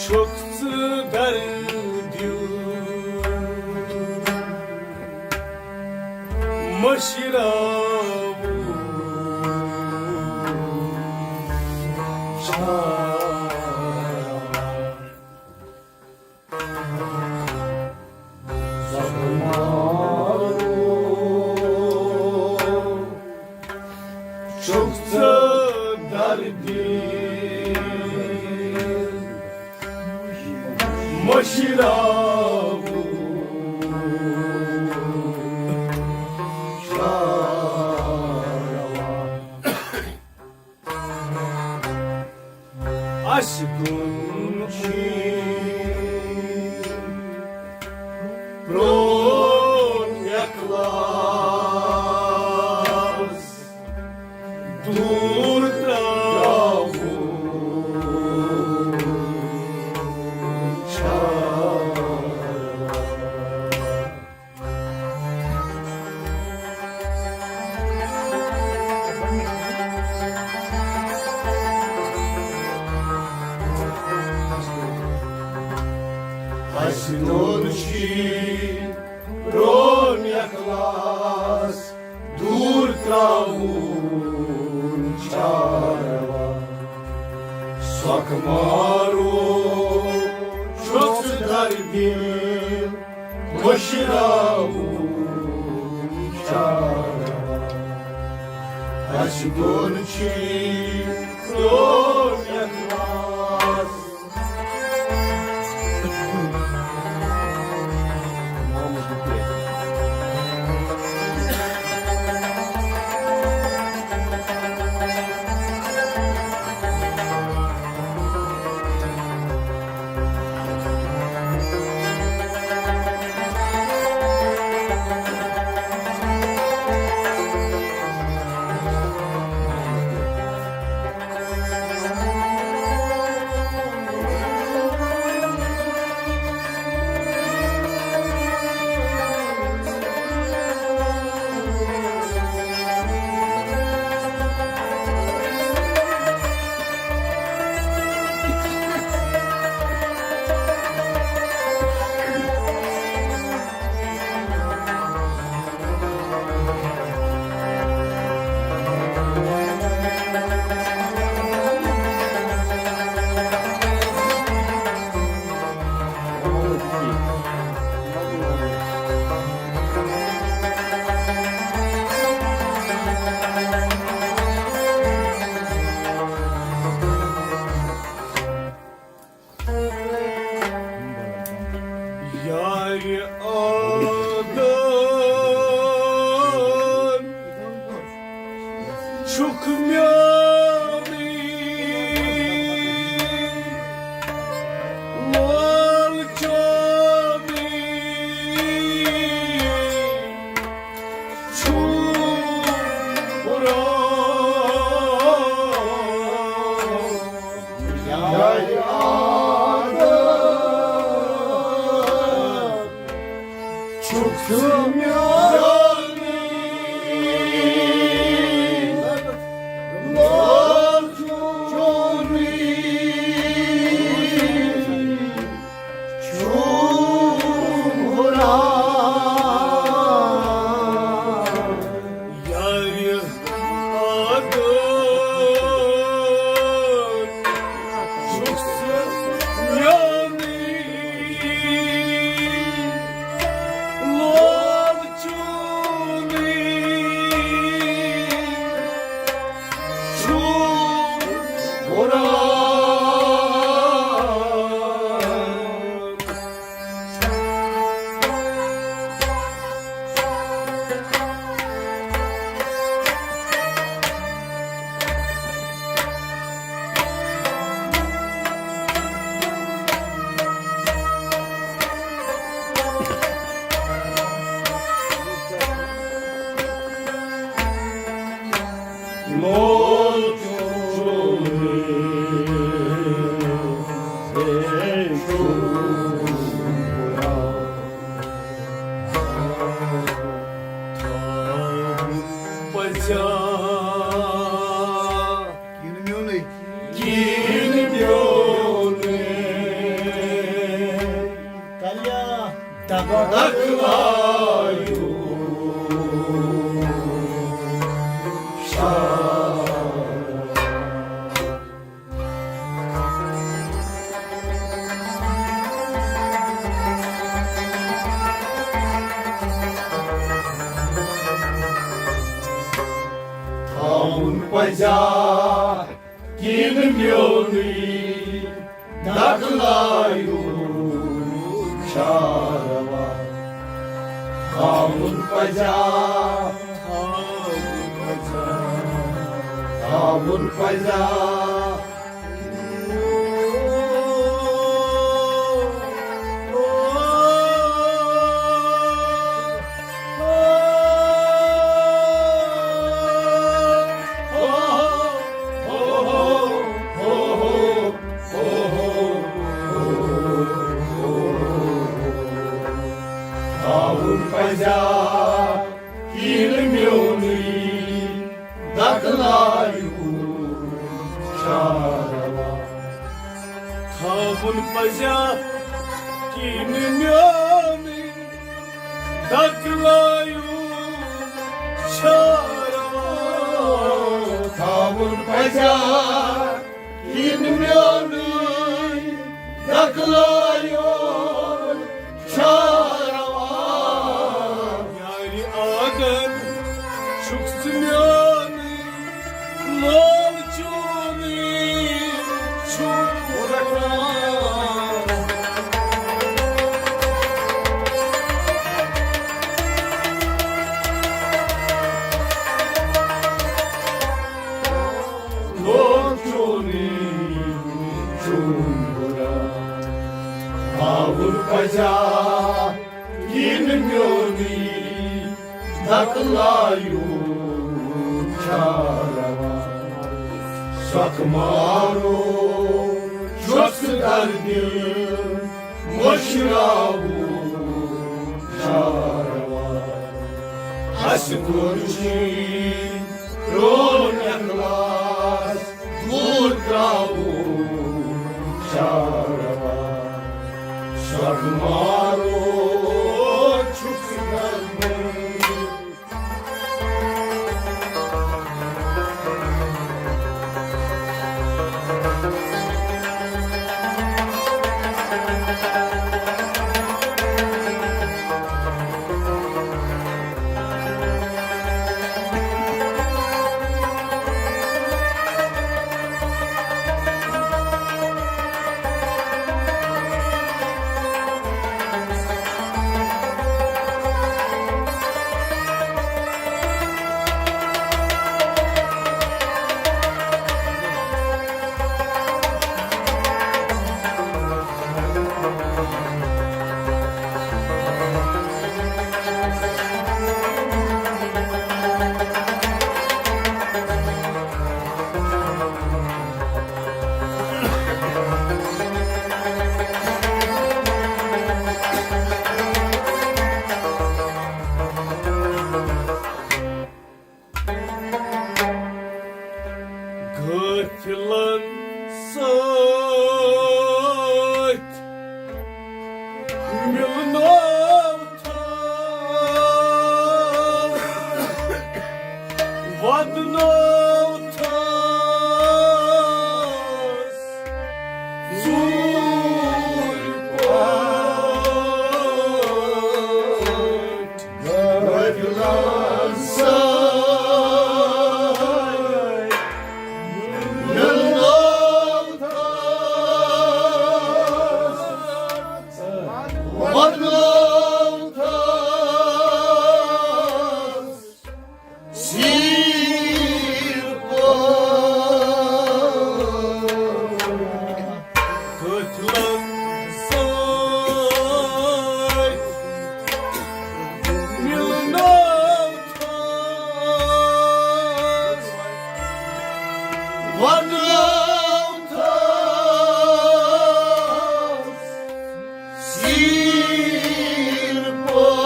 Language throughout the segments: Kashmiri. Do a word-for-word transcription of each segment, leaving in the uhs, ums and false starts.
چھُکھ ژٕ دردیُک مٔشراوُن چھا؟ چھُکھ ژٕ دردی مٔشراوُن چھا روا؟ اَسہِ دۄن چھُے پرٛون اخلاص دوٗر ترٛاوُن چھا؟ اَسہِ دۄن چھُے پرٛون اخلاص دوٗر ترٛاوُن چھا روا؟ سۄکھ مارو چھُکھ ژٕ دردی مٔشراوُن چھا روا؟ اَسہِ دۄن چھُے پرٛون اخلاص۔ یارِ عادت چھُکھ ژٕ میٛانٕے لال چونٕے چھُم ہُران۔ یارِ عادت چھُکھ ژٕ میٛانٕے لال چونٕے چھُم ہُران۔ لول چونٕے چھُم ہُران۔ تھاوُن پزیٛا کِنہٕ میونٕے؟ کِنہٕ میونٕے؟ تلیا دگا دگلایو شار۔ تھاوُن پزیٛا کِنہٕ میونٕے دکلایُن شاروا؟ تھاوُن پزیٛا، تھاوُن پزیٛا، تھاوُن پزیٛا۔ تھاوُن پزیٛا کِنہٕ میونٕے دکلایُن شاروا؟ تھاوُن پزیٛا کِنہٕ میونٕے دکلایُن شاروا؟ تھاوُن پزیٛا کِنہٕ میونٕے دکلایُن شاروا؟ یارِ عادت چھُکھ ژٕ میونٕے، لول چونٕے چھُم ہُران۔ لول چونٕے چھُم ہُران۔ تھاوُن پزیٛا کِنہٕ میونٕے دکلایُن شاروا؟ سۄکھ مارو چھُس دردِ مٔشراوُن شاروا؟ اسہِ کوٚر چی پرون اخلاص دوٗر ترٛاوُن شاروا؟ سۄکھ مارو چھُس دردِ دِلن سۭتۍ مِلنو تھو، وَدنو تھس ژوٗرِ پٲٹھۍ۔ دِلن سۭتۍ مِلنو تھس، وَدنو تھس سیٖر پٲٹھۍ۔ کٔتھۍ لفظن سۭتۍ مِلنو تھس، وَدنو تھس سیٖر پٲٹھۍ۔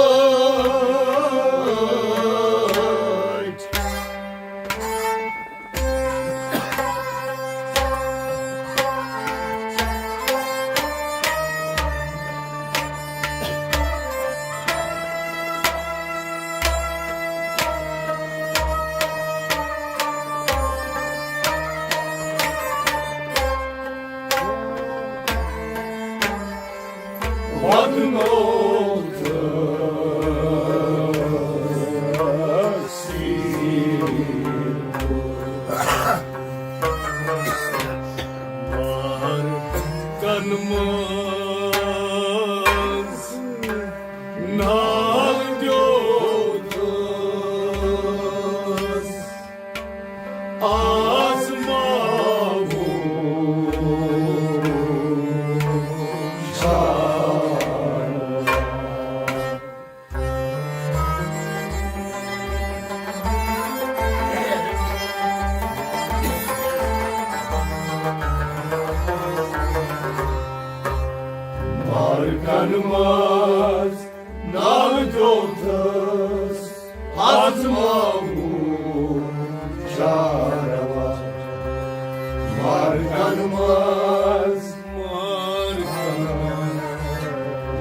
وَدنو تھس سیٖر پٲٹھۍ۔ بار کن منٛز نال دیوتھس آزماوُن چھا؟ مارکن منٛز نال دیوتھس آزماوُن چھا روا؟ مارکن منٛز، مارکن منٛز،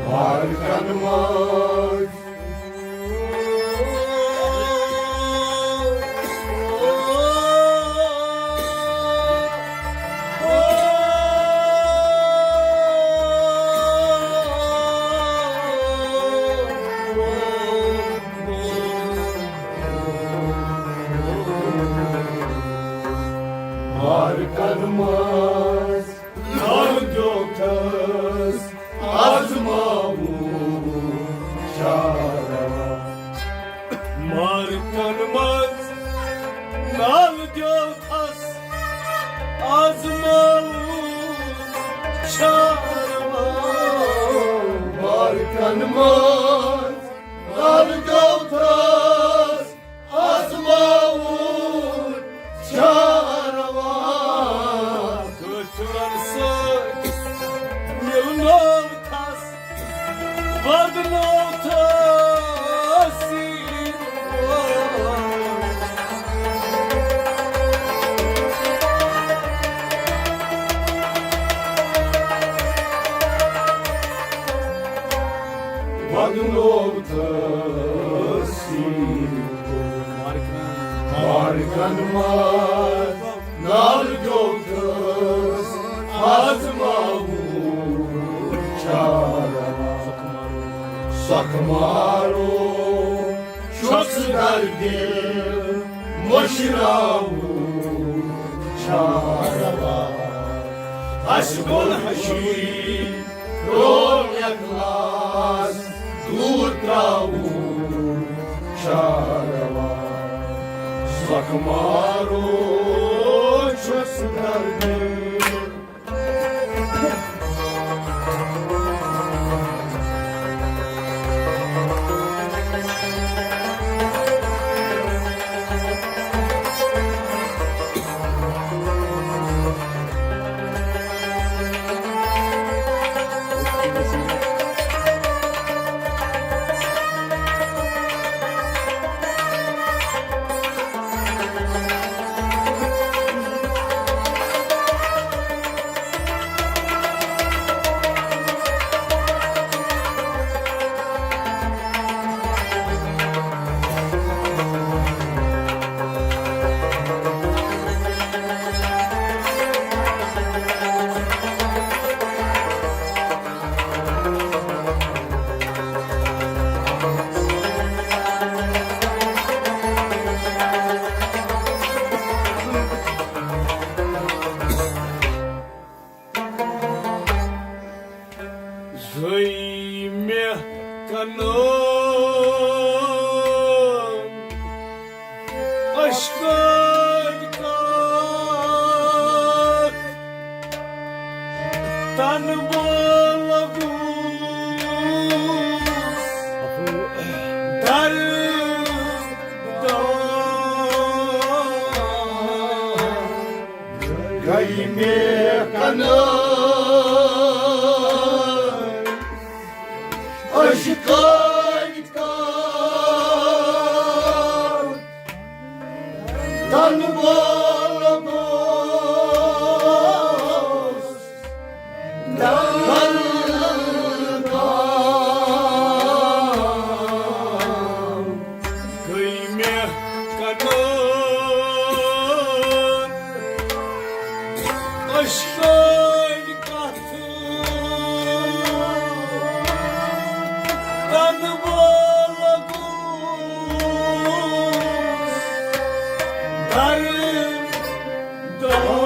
مارکن منٛز۔ مارکن منٛز نال دیوتھس آزماوُن چھا روا؟ مارکن منٛز نال دیوتھس آزماوُن چھا روا؟ مارکن منٛز نال دیوتھس آزماوُن چھا روا؟ کٲفرن سۭتۍ مِلنو تھس، وَدنو تھس سیٖر۔ وَدنو تھس سیٖر۔ مارکن منٛز نال دیوتھس آزماوُن چھا روا؟ سۄکھٕ مارو چھُس دردِ مٔشراوُن چھا روا؟ اَسہِ گۄنہہ شیٖن روو اخلاص دوٗر ترٛاوُن چھا روا؟ سۄکھٕ مارو چھُس دردِ۔ عشقن کتھ تن بولگوس در گئی مےٚ کنن عشقن کتھ تن بولگوس در گئی مےٚ کنن عشقن کتھ تن بولگوس در دام۔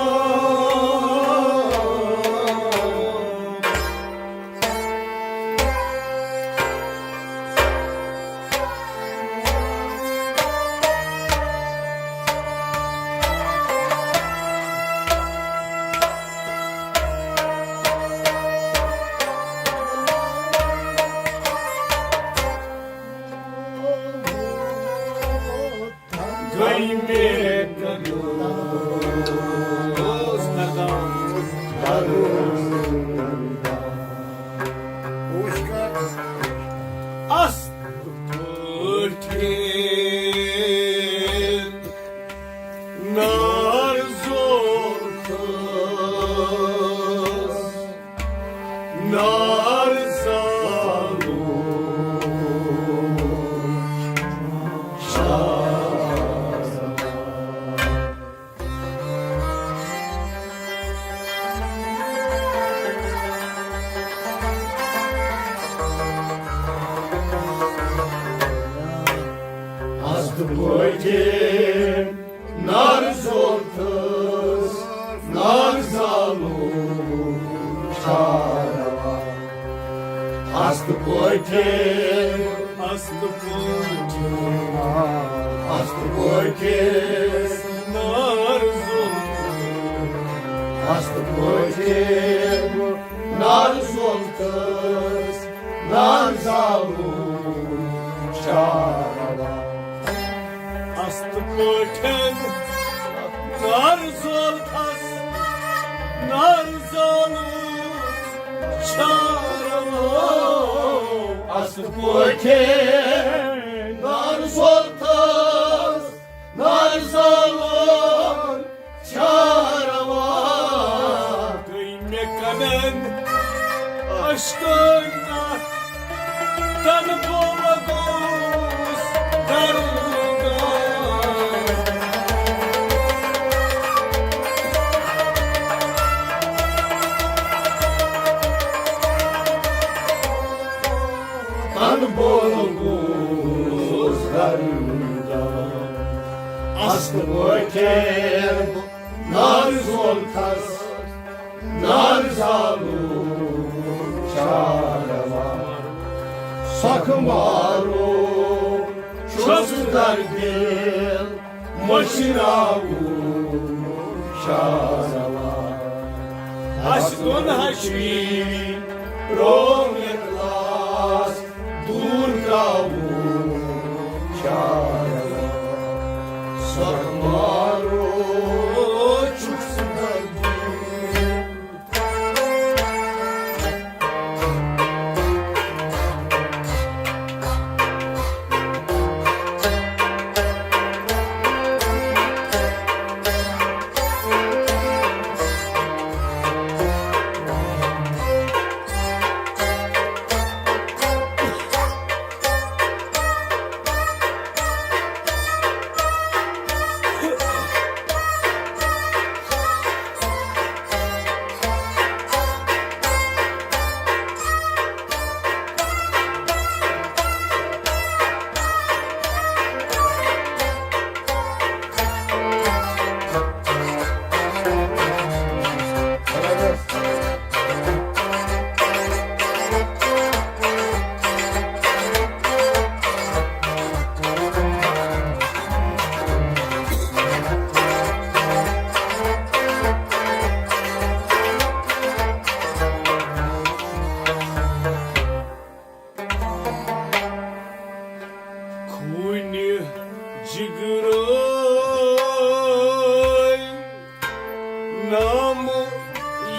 گئی مےٚ کنن اوس نغم درد۔ اَصل پٲٹھۍ نار زول تھٲس، نار زالو شاہ۔ اَصل پٲٹھۍ نار زول تھٲس، نار زالو شاہ۔ اَصل پٲٹھۍ، اَصل پٲٹھۍ، اَصل پٲٹھۍ نار زول، اَصل پٲٹھۍ نار زول تھٲس، نار زالو شاہ۔ اَصل پٲٹھۍ نار زول تھس، نار زالو شاہ۔ اَصل پٲٹھۍ نار زول تھس، نار زالو شاہ۔ گٔے مےٚ کنن اشکن کتھ، تن بولگوس درد۔ تن بولگوس درد۔ اَصل پٲٹھۍ نار زول تھس، نار زالو شاہ۔ سکھ مارو چھُس در دِل مٔشراوُن شاہ۔ اَسہِ دۄن ہشوی روو اخلاص دوٗر ترٛاوُن شاہ۔ سکھ مارو چھُس در دِل۔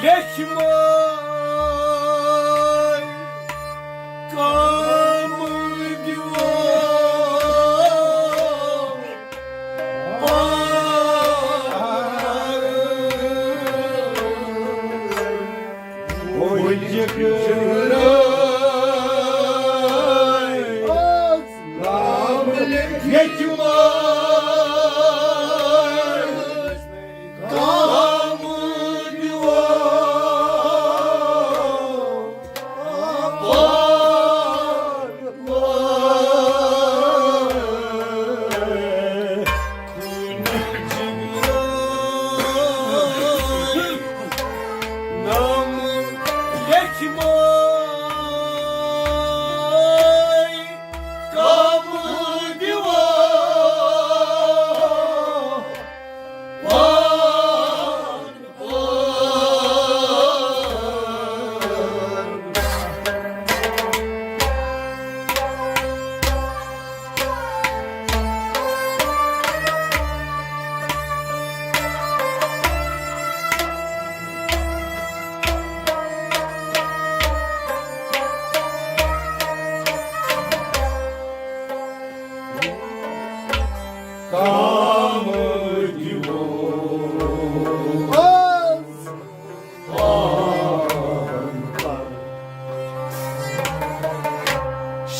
لیکھمٕتۍ کامہٕ دِوان۔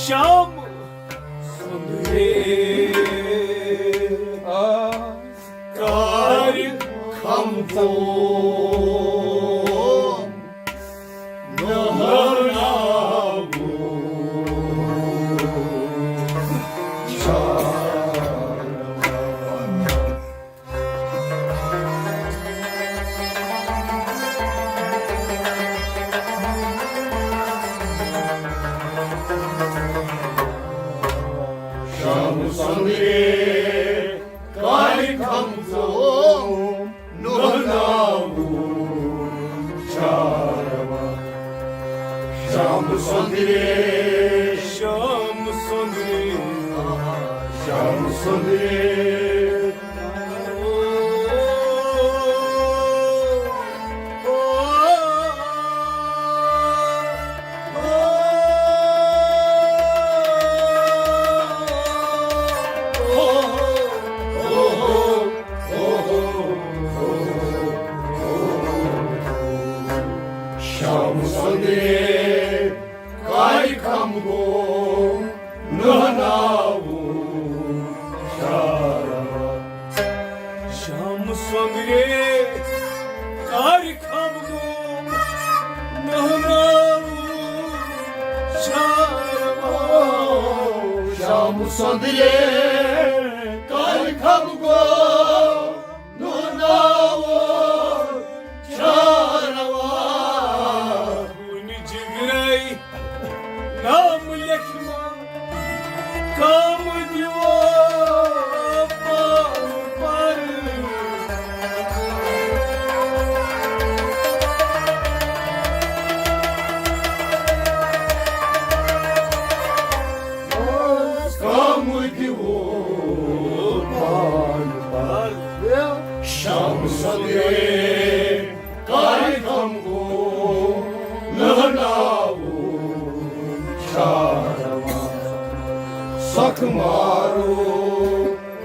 شام سُنٛد ریٚتھ کارِ کھمژو۔ شام سندرے کالہِ کھمژو نہناوُن چاروا۔ شام سندرے، شام سندرے، شام سندرے۔ شام سندرے کالہِ کھم گوٚو نہناوُن شاروا۔ شام سندرے کالہِ کھم گوٚو نہناوُن شاروا۔ شام سندرے کالہِ کھم گوٚو نہناوُن شاروا۔ کُنہِ جگرے نام لیکھما، کام دیو پان پر۔ کام دیو پان پر۔ شام سندرے کالہِ کھم گوٚو نہناوُن شاروا۔ سکھ مارو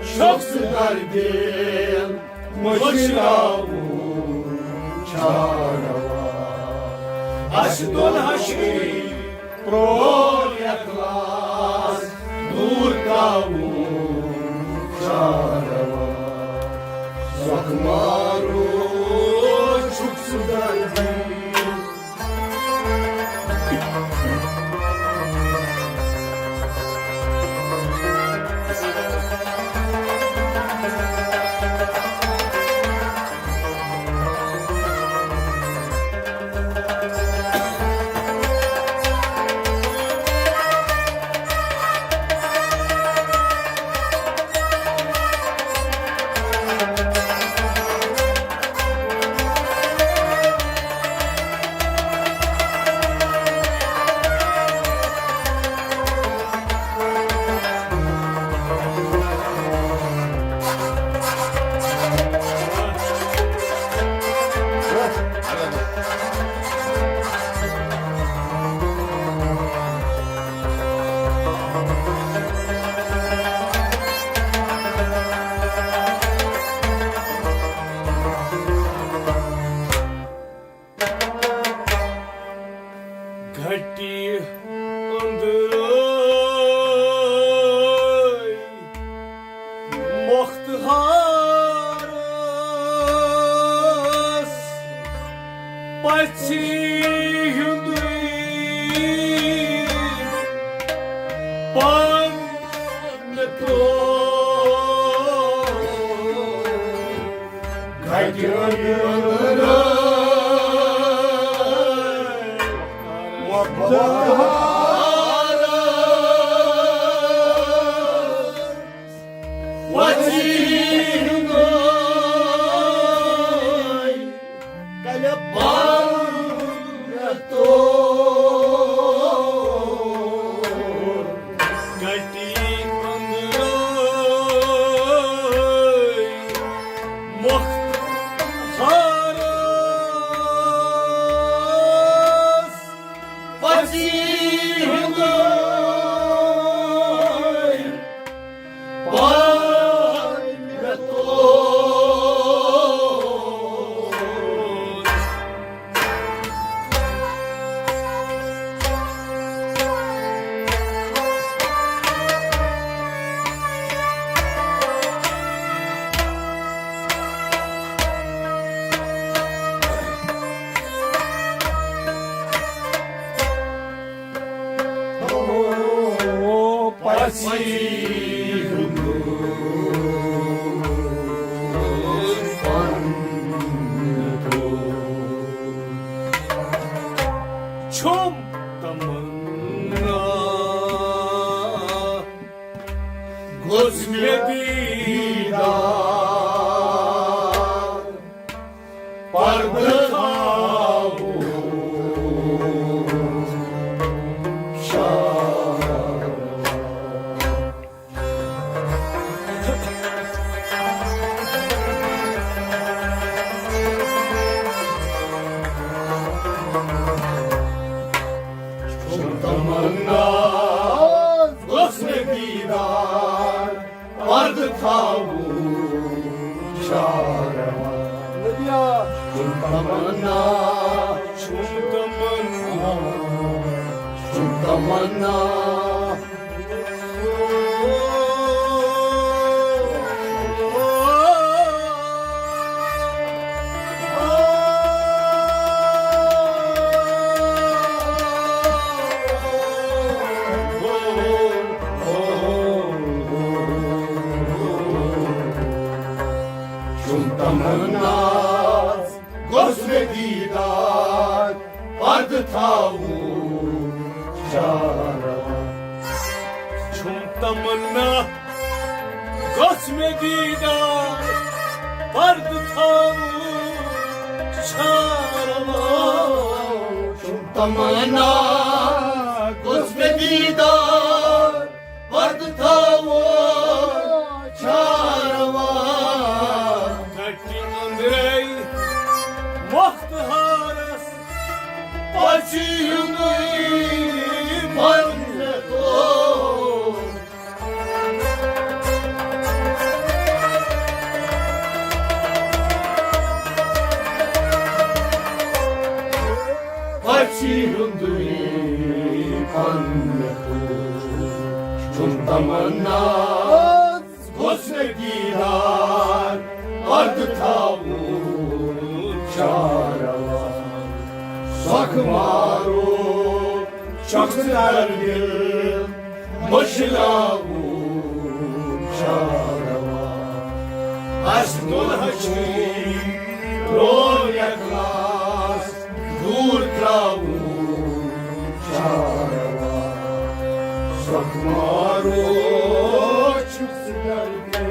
شخص در دل مشراوُن شاروا۔ اسہِ دۄن ہشی پرٛون اخلاص دوٗر تھاوُن شاروا۔ زخمارو چھُکھ ژٕ دردی۔ گھٹی أنٛدرَے مۄختہارَس پژھِ ہیوٚندُے پان مےٚ ترٛوو۔ گھٹہِ أنٛدرَے مۄختہارَس وسیع ہیوٚندُے کلہِ بند مےٚ توٚر۔ گھٹہِ أنٛدرَے مۄختہارَس وسیع ہیوٚندُے پان مےٚ توٚر۔ پژھِ ہیوٚندُے پان مےٚ ترٛوو۔ چھُم تمنا گوٚژھ مےٚ دیٖدار پردٕ تھاوُن شاروا۔ چھُم تمنا گوٚژھ مےٚ دیٖدار پردٕ تھاوُن شاروا۔ نبیا۔ چھُم تمنا، چھُم تمنا، چھُم تمنا۔ چھُم تمنا گوٚژھ مےٚ دیٖدار پردٕ تھاوُن شاروا۔ چھُم تمنا گوٚژھ مےٚ دیٖدار پردٕ تھاوُن شاروا۔ چھُم تمنا گوٚژھ مےٚ دیٖدار پردٕ تھاوو چھاروا۔ گھٹہِ أنٛدرَے مۄختہارَس پژھِ ہیوٚندُے پنٛجہِ تو۔ پژھِ ہیوٚندُے پنٛجہِ تو۔ چھُم تمنا گوٚژھ مےٚ دیٖدار پردٕ تھاوُن شاروا۔ سۄکھ مارو چھۄکھ ژٕ در دِل مٔشراوُن شاروا۔ اَسہِ دُلہٕ ہَچھٕے پرٛون اخلاص دوٗر ترٛاوُن شاروا۔ سۄکھ مارو چھُ ژٕ در دِل۔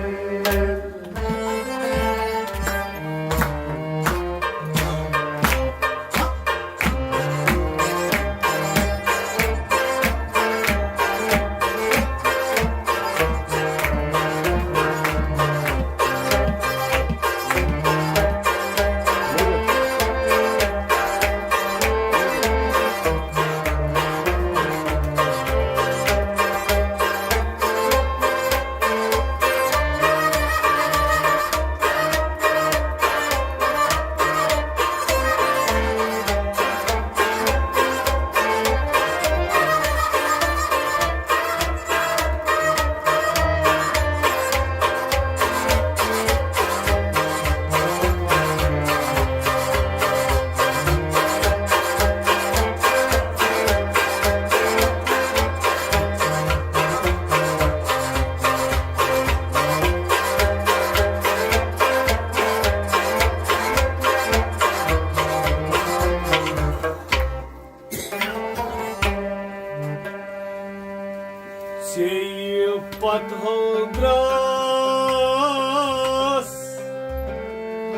پتہٕ ہو درٛاس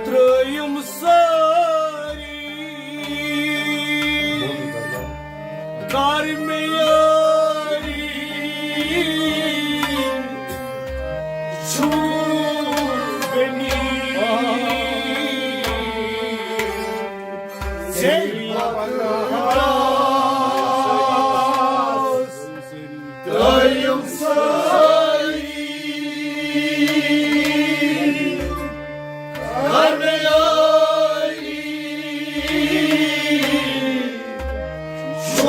ترٛٲیِم سٲری کر مےٚ یٲری چھُ غنی۔ ژےٚ پتہٕ درٛاس ترٛٲیِم سٲری کر مےٚ یٲری چھُ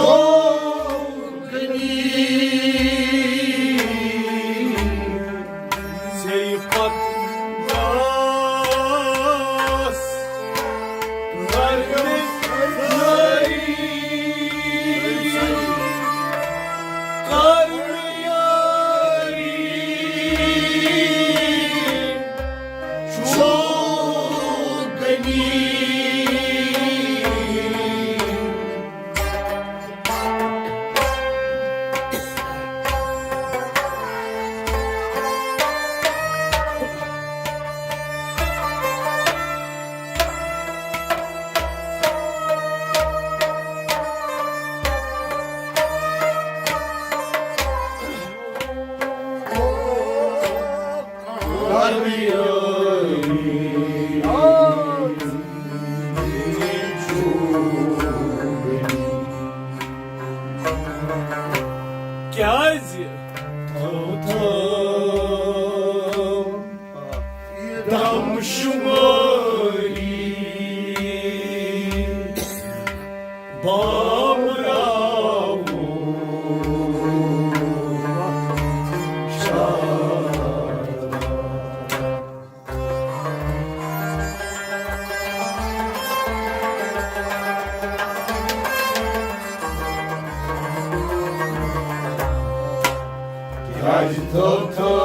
غنی۔ ژےٚ پتہٕ درٛاس کر مےٚ یٲری، کر مےٚ یٲری، چھُ غنی۔ کیٛازِ تھوٚو تھوٚو دم شمٲری بامبراوُن شاہ۔ کیٛازِ تھٲو تھٲو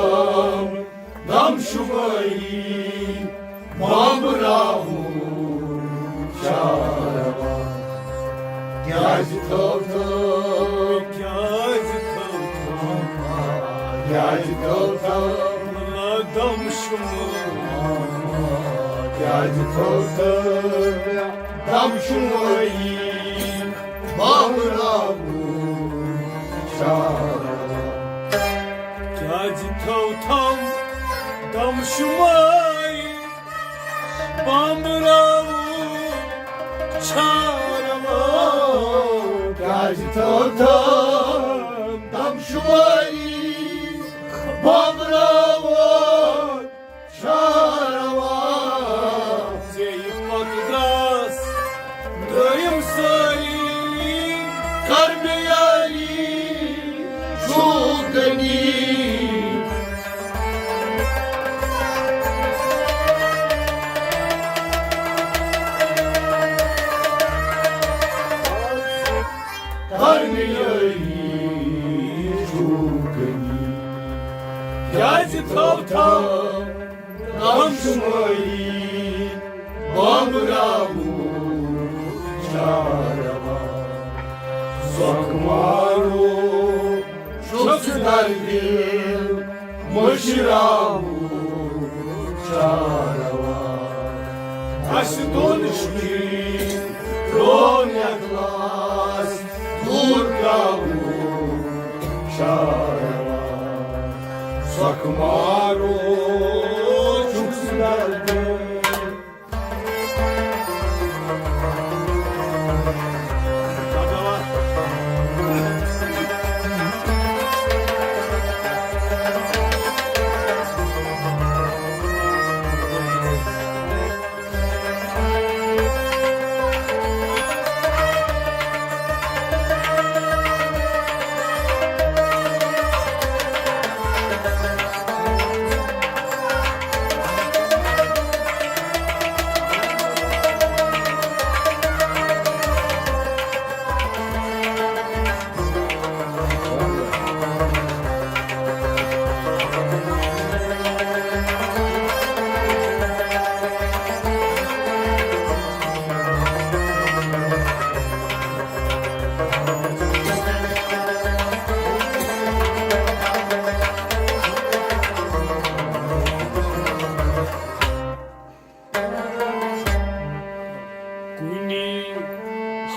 دم شمٲری بامبراوُن شاہ روا؟ کیٛازِ تھٲو تھٲو، کیٛازِ تھٲو تھٲو، کیٛازِ تھٲو تھٲو دم شمٲری؟ کیٛازِ تھٲو تھٲو دم شمٲری بامبراوُن شاہ روا؟ کیٛازِ تھٲو تھٲو دم شمٲری بامبراوُن شاہ روا؟ کیٛازِ تھٲو تھٲو دم شمٲری بامبراوُن شاہ روا؟ ژےٚ یہِ پتہٕ درٛاس ترٛٲیِم سٲری، کر مےٚ یٲری چھُ غنی۔ کر مےٚ یٲری چھُ غنی۔ کیٛازِ تھٲو تھٲو غم شمٲری بامبراوُن شاہ روا؟ سۄکھ مارو چھُکھ دردِ مٔشراوُن شاہ روا؟ اَسہِ دۄن چھُے پرون اخلاص دوٗر ترٛاوُن شاہ روا؟ سۄکھ مارو چھُکھ دردِ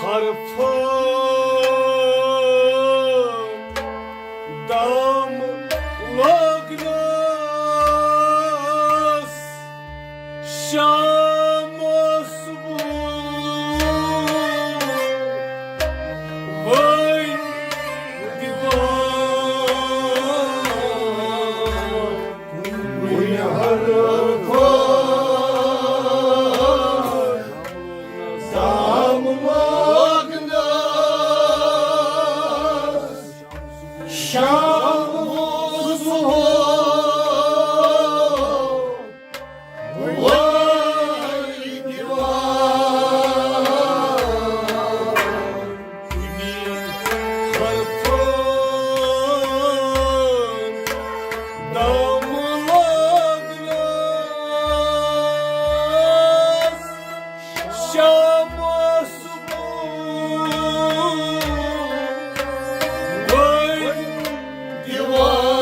حرفن دام لوگنس، شام اوس وۄنۍ دِوان۔ کُنہِ حرفہٕ دام لوگنس، شام اوس وۄنۍ دِوان۔ کُنہِ حرفن دام لوگنس، شام اوس وۄنۍ دِوان۔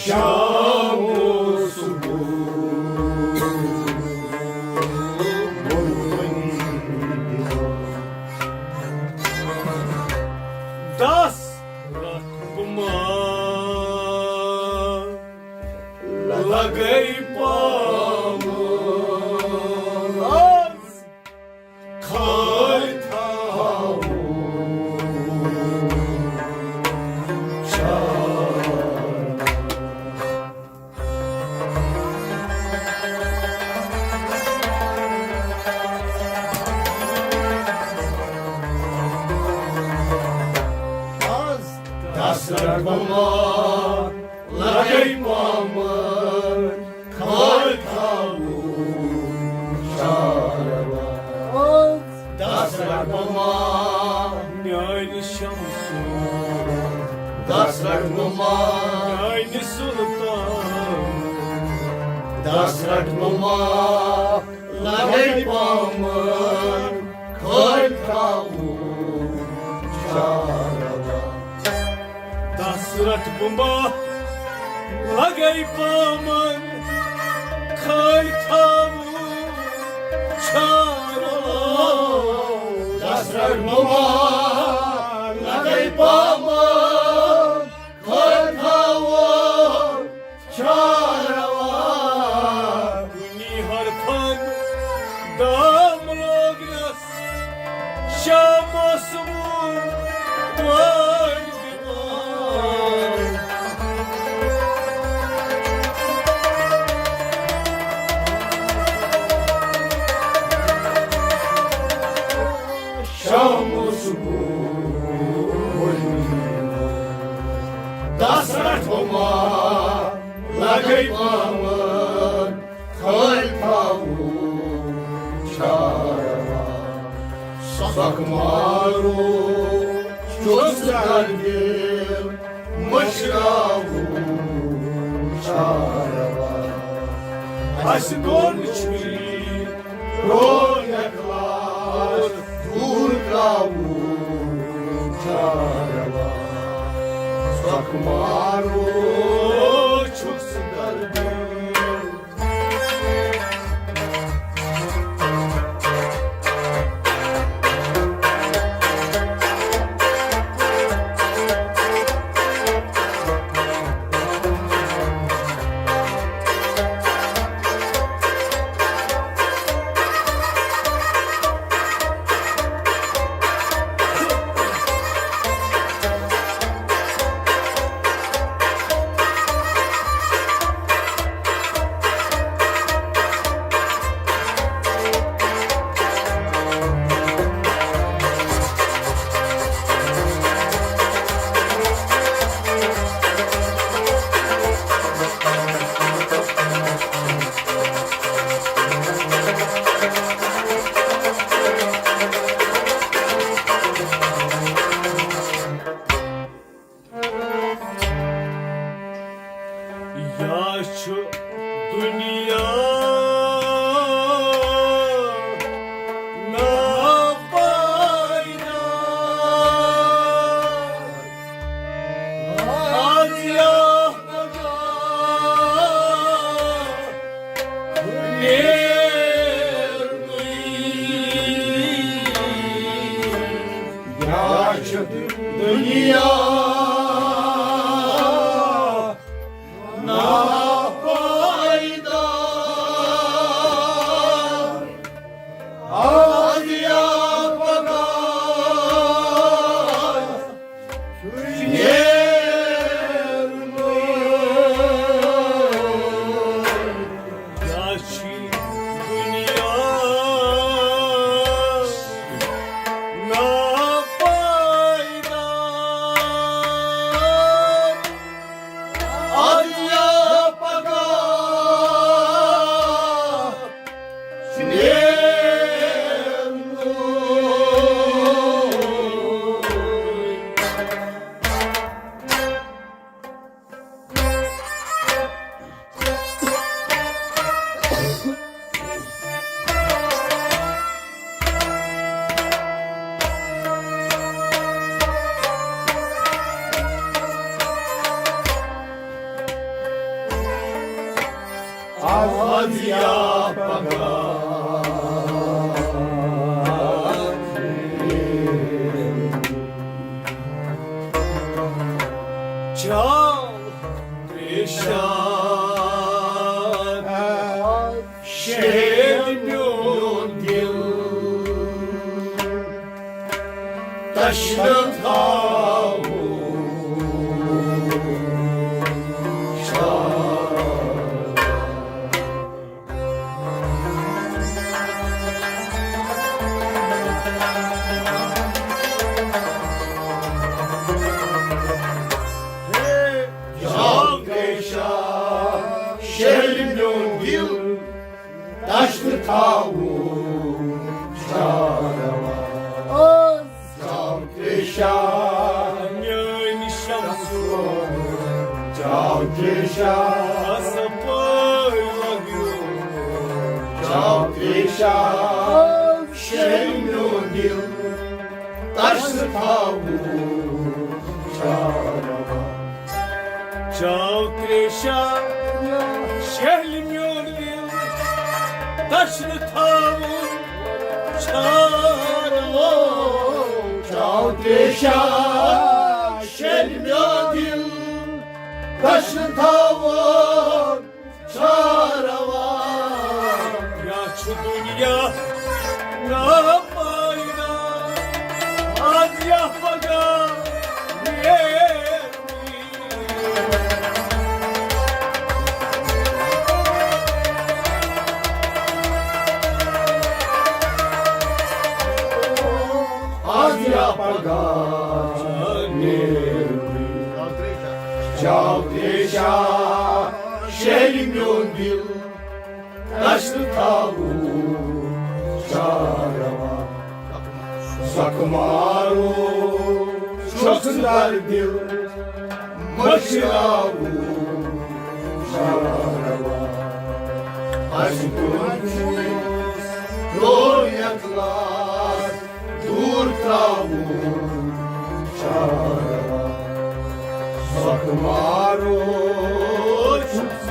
شام اوس وۄنۍ دِوان۔ دس رٹھ بہٕ ما لگے پامن، خٲلۍ تھاوُن چارٕ۔ دس رٹھ بہٕ ما لگے پامن، خٲلۍ تھاوُن چارٕ۔ دس رٹھ بہٕ ما میانہِ شمسُک، دس رٹھ بہٕ ما میانہِ سلطان، دس رٹھ بہٕ ما لگے پامن، خٲلۍ تھاوُن چارٕ۔ دس رٹھ بہٕ ما لگے پامن، خٲلۍ تھاوُن چارٕ۔ دس رٹھ بہٕ ما لگے پامن، خٲلۍ تھاوُن چارٕ۔ کُنہِ حرفن دام لوگنس، شام اوس وۄنۍ دِوان۔ شام اوس وۄنۍ دِوان۔ دس رٹھ بہٕ ما لگے پامن، خٲلۍ تھاوُن چارٕ۔ سۄکھ مارو چھُس دردِ مٔشراوُن چارٕ۔ اسہِ دوٚن چھُے پرون اخلاص دوٗر ترٛاوُن چارٕ۔ سۄکھ مارو چھُس دردِ۔ کیٛاہ چھُ دُنیا ناپٲیدار؟ آز یا پگاہ نیرنٕے۔ کیٛاہ چھُ دُنیا ناپٲیدار؟ آز یا پگاہ چھُ نیرنٕے۔ کیٛاہ چھُ دُنیا ناپٲیدار؟ آز یا پگاہ چھُ نیرنٕے۔ آز یا پگاہ چھُ پریشان شہر میون دل، تشنہٕ تھاوُن چھا۔ جاو تریشہ شہر میون دل، تشنہٕ تھاوُن چھا روا؟ جاو تریشہ میٲنۍ شمسو، جاو تریشہ صفٲیی لگیو۔ جاو تریشہ شہر میون دل، تشنہٕ تھاوُن چھا روا؟ جاو تریشہ شہر میون دل، تشنہٕ تھاوُن چھا روا؟ جاو تریشہ شہر میون دل، تشنہٕ تھاوُن چھا روا؟ یا چھُ دُنیا ناپٲیدار؟ آز یا پگاہ نیرنٕے۔ آز یا پگاہ نیرنٕے۔ جاو تریشہ شہر میون دل، تشنہٕ تھاوُن چھا روا؟ زخم مارو چھُس در دل، مٔشراوُن چھا روا؟ اَسہِ کوٚر دوٗر اخلاص، دوٗر ترٛاوُن چھا روا؟ زخم مارو چھُس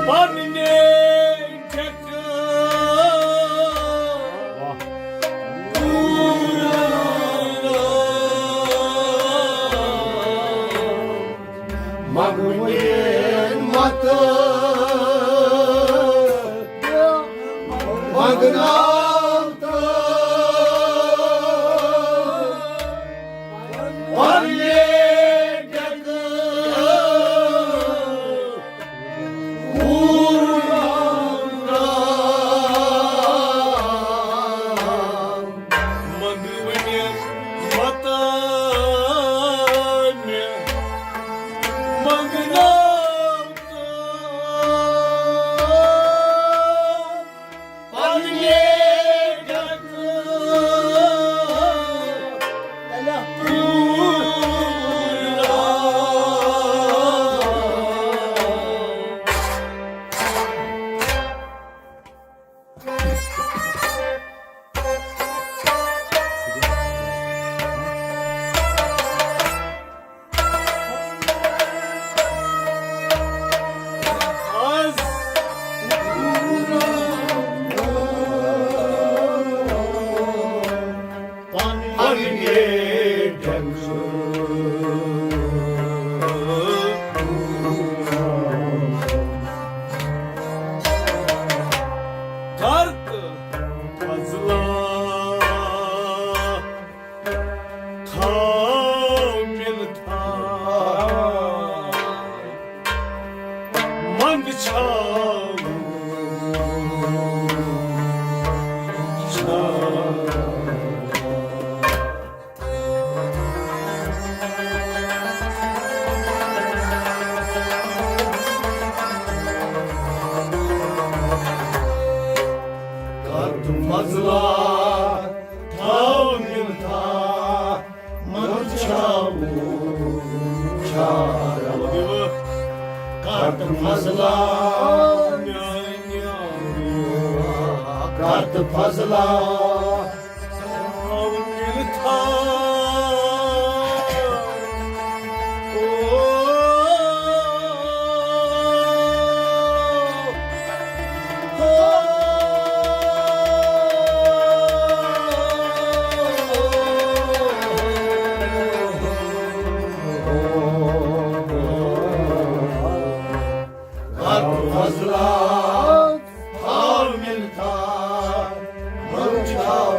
پننہِ ٹھیکہٕ منگوٕنۍ مت منگناو تہٕ پننہِ ٹھیکہٕ پوٗرٕ منگوٕنۍ مت مےٚ منگناو تہٕ پننہِ ٹھیکہٕ پوٗرٕ فضلہ تھاو مِلتھا منٛد چھاو، چھاو۔ کر تم فضلہ تھاو مِلتھا منٛد چھاو، چھاو۔ کر تم فضلہ، کر تم فضلہ فضلہ تھاو مِلتھا منٛد چھاو،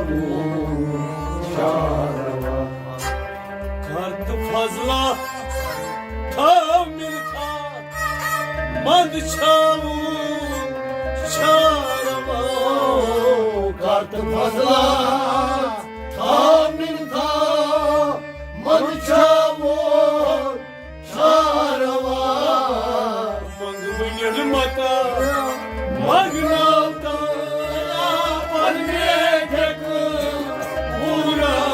چھاو۔ کر تم فضلہ تھاو مِلتھا منٛد چھاو، چھاو۔ کر تم فضلہ تھاو مِلتھا منٛد چھاو، چھاو۔ منٛگوٕنۍ مت منٛگناو تہٕ پننہِ ٹھیکہٕ پوٗرٕ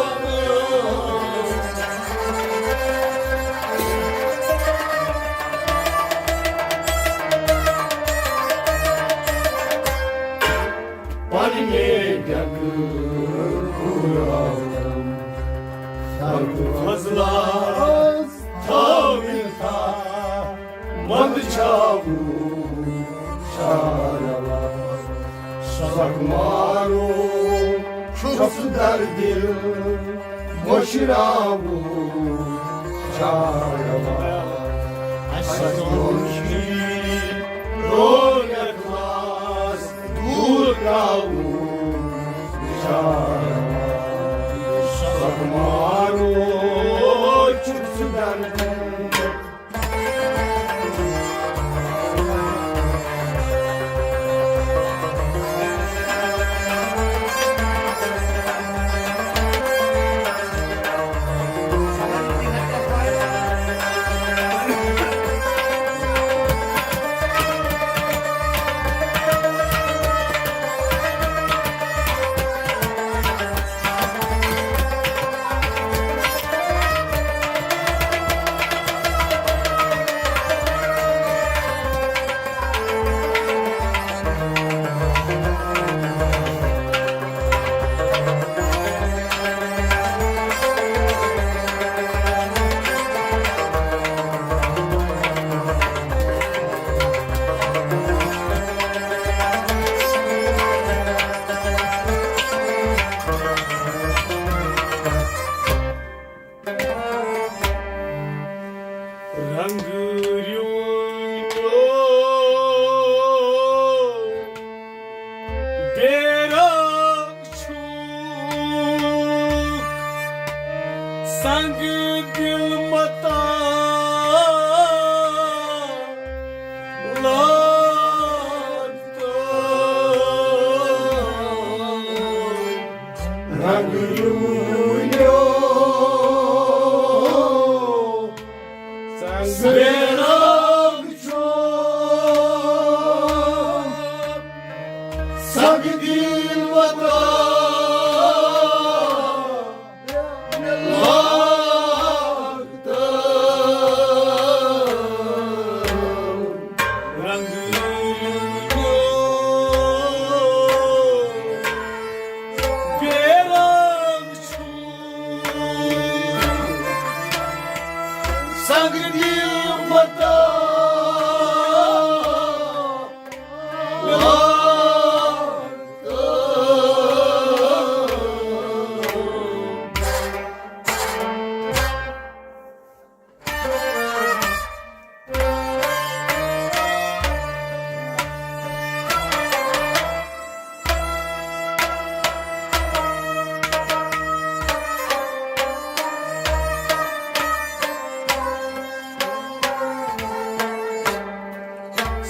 پننہِ ٹھیکہٕ پوٗرٕ فضلہ تھاو مِلتھا منٛد چھاو، چھاو۔ سخ مارو چھُس در دِل مٔشراوُن، چھاو۔ اَسہِ دوٚن شیٖرۍ روو اخلاص دوٗر ترٛاوُن، چھاو۔ سخ مارو چھُس در دِل رنگ یونیو سنگ رنگ چھو سنگ دل وطن۔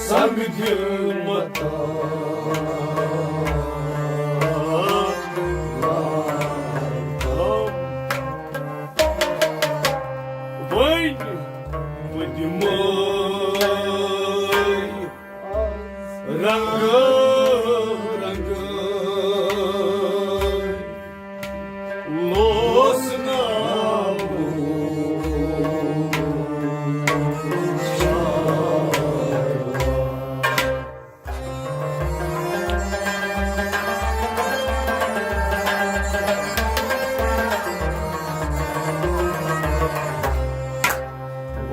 سنگ دل متا وۄنۍ بہٕ دِمے رنگہٕ رنگہٕ لوسناوُن۔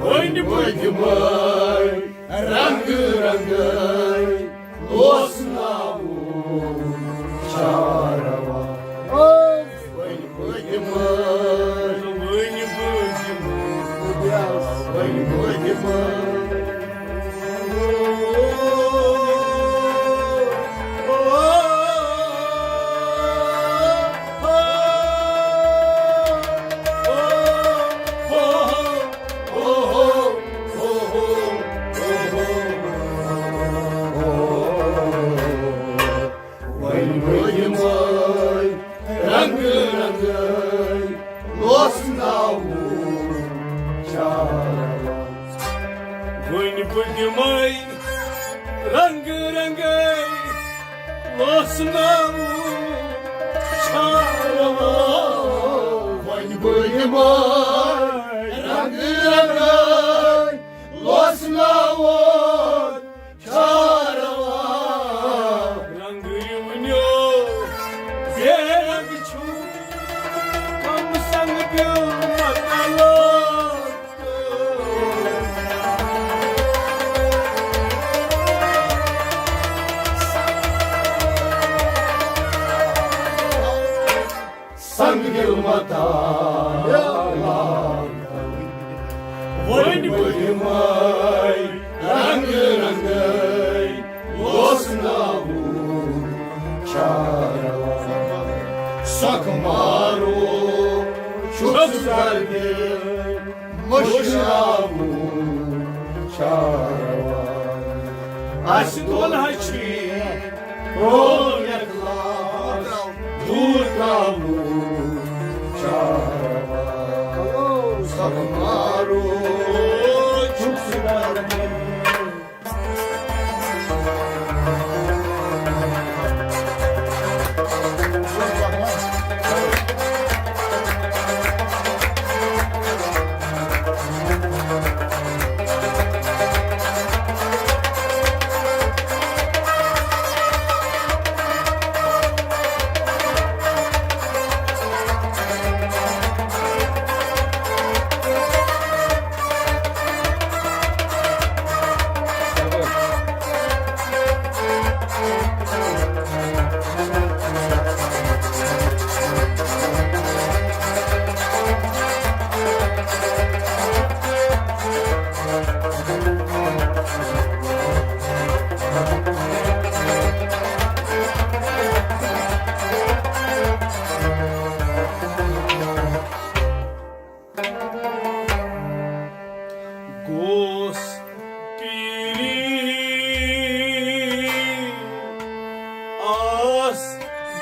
وۄنۍ بہٕ دِمے رنگہٕ رنگہٕ لوسناوُن چاروان۔ وۄنۍ بہٕ دِمے، وۄنۍ بہٕ دِمے، وۄنۍ بہٕ دِمے۔ وۄنۍ بہٕ یِمے رنگہٕ رنگہٕ لوسناوُن چاروان۔ وۄنۍ بہٕ یِمے رنگہٕ رنگہٕ لوسناوُن چاروان۔ وۄنۍ بہٕ یِمے رنگہٕ رنگہٕ لوسناوُن چاروان۔ رنگ یِمنیو بے رنگ چھُ، کم سنگ دل مطلب۔ سنگ دل متا وۄنۍ بہٕ یِمے رنگ رنگے لوسناوُن چاروان۔ سکھ مارو چھُس دردِ مٔشراوُن چاروان۔ اَسہِ دۄن ہا چھُ رول اخلاص دوٗر ترٛاوُن چاروان۔ سکھ مارو چھُس دردِ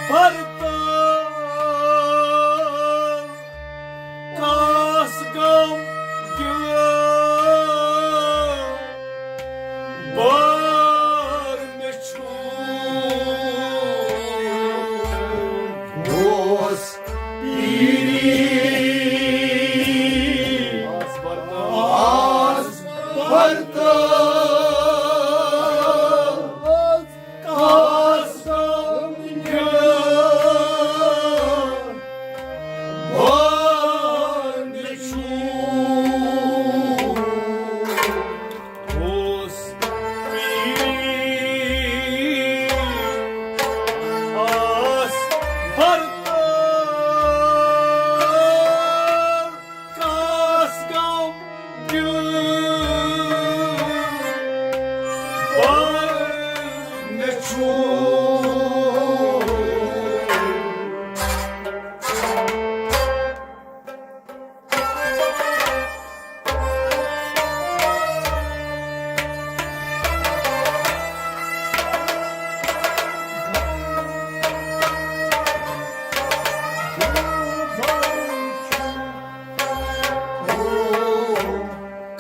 پرتو کاس غم دل بار مےٚ چھُ۔ اوس پیٖری آس پرتو، آس پرتو۔ کاس غم دل بار مےٚ چھُ۔ اوس پیٖری آس پرتو کاس غم دل بار مےٚ چھُ۔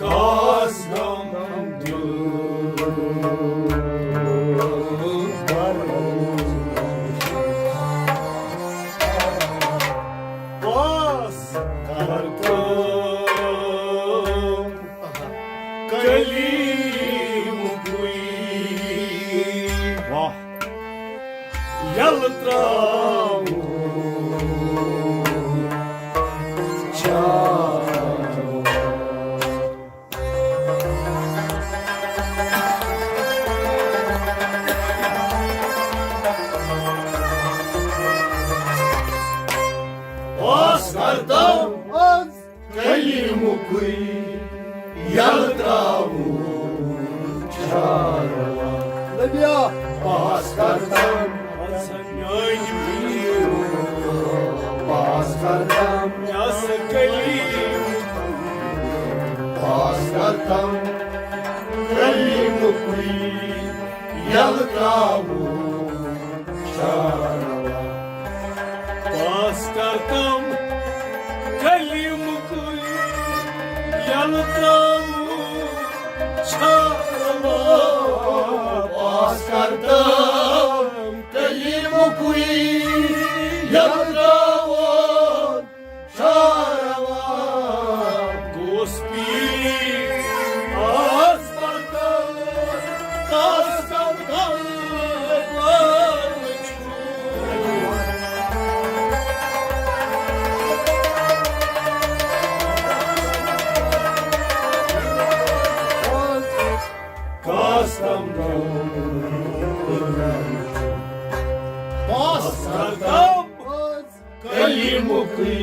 کاس غم دل بر پاس کر تو کلیم کوئی۔ واہ۔ یلہٕ ترٛاوُن چاو۔ پاس کر تو کلیمکُے یلہٕ ترٛاوُن چھا روا؟ نبیا۔ پاس کر تم میٲنۍ میٖر، پاس کر تم مےٚ سا کلیم۔ پاس کر تم کلیمکُے یلہٕ ترٛاوُن چھا روا؟ پاس کر تم کلیمکُے یلہٕ ترٛاوُن چھا روا؟ پاس کر تم کلیمکُے یلہٕ ترٛاوُن چھا روا؟ گوس پیٖر آز پتہٕ کس کم کم کس کم کم پاس کر کم کلیمکُے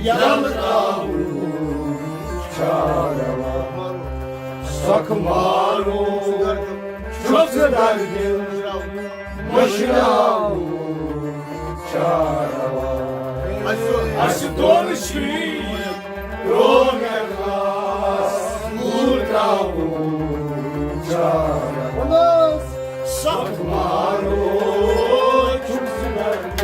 یلہٕ ترٛاوُن چھا روا؟ سۄکھ مارو چھُس دردِ مٔشراوُن چھا روا؟ اَسہِ دۄن چھُے پرون اخلاص دوٗر ترٛاوُن چھا روا؟ سۄکھ مارو چھُس دردِ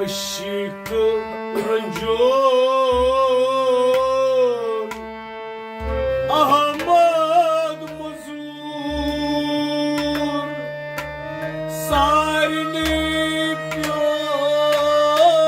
عشق رنجور احمد مزور سارنٕے پیوٚو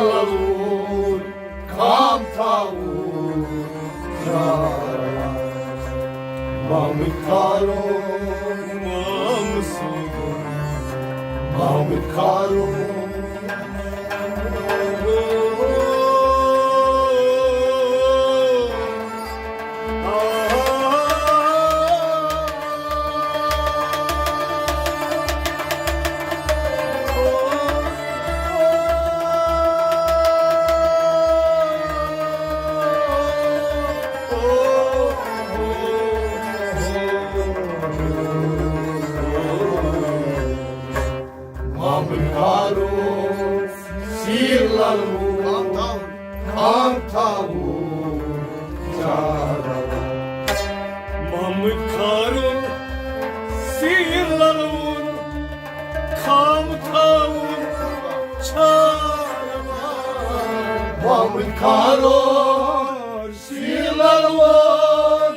للوٗر، خام تھاوُن، محمد خارو، محمد خارو۔ محمد خارو، سیٖر للوٗر، خام تھاوُن، خام تھاوُن، چارواہ۔ محمد خارو، سیٖر للوٗر، خام تھاوُن، چارواہ۔ محمد خارو، سیٖر للوٗر،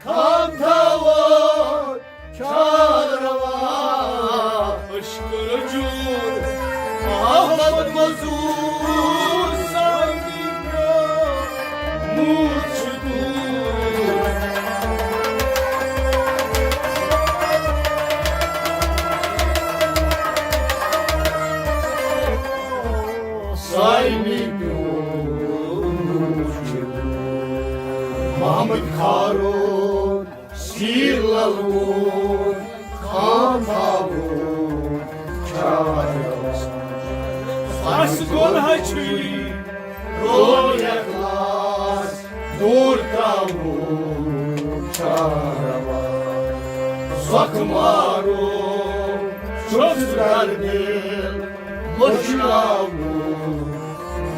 خام تھاوُن، چار روا۔ عشق رجور، محبت مزور، سارنی موت چھُ دوٗر۔ سارنی پیوٚو موت چھُ دوٗر۔ محمد خارو، سیٖر للوٗر، خام تھاوُن، چارواہ۔ پس گۄناہ چھُے، روو اخلاص، دوٗر ترٛاوُن، چارواہ۔ زۄخ مارو، چھُس دربیل، مٔشراوُن،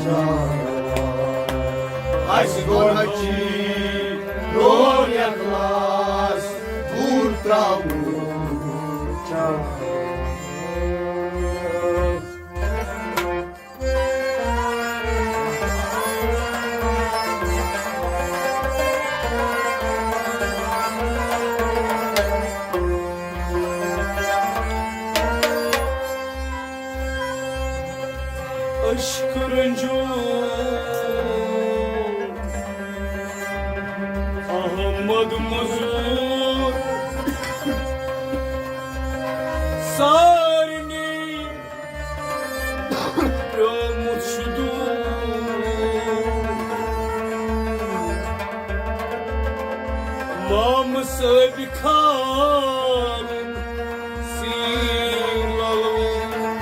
چارواہ۔ اَسہِ گوٚو نہٕ چی، روو اخلاص، دوٗر ترٛاوُن، چارواہ۔ عشق رنجو، احمد مزور، سارنی پیومُت چھُ دوٗر۔ مامہٕ صٲبہِ خان سیٖر للوُن،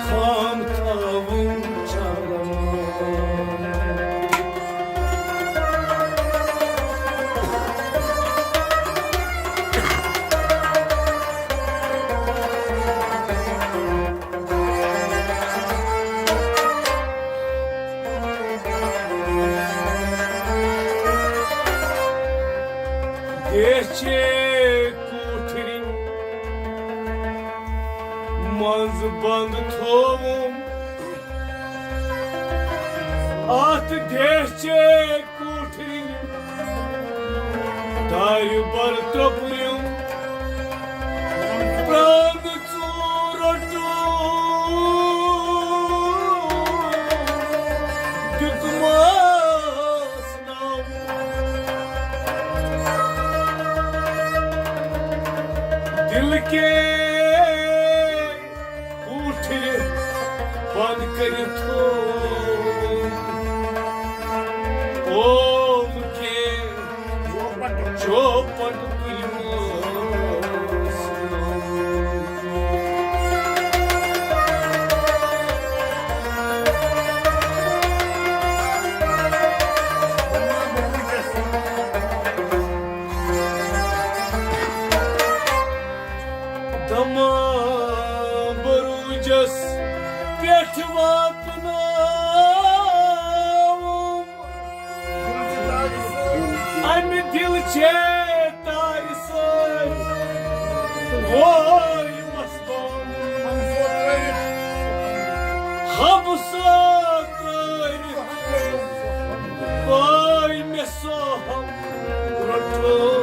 خام تھاوُن چلان۔ دیچھے کوٹھرِ منٛز بند تھووُم، اتھ دیچھے کوٹھرِ دارِ بر ترٛوپُم، پران ژوٗر روٚٹُم، دیُتمس ناو دل کے کوٹھرِ بند کٔرِتھ تھوو۔ اوم کے چوپٹ تُلمس۔ دماں بروجس پٮ۪ٹھ واتناوُم۔ امہِ دِل چے تارِ سۭتۍ وٲے وسبان۔ ہمسا ترٲوِتھ وٲے مےٚ سۄ ہم رٹو۔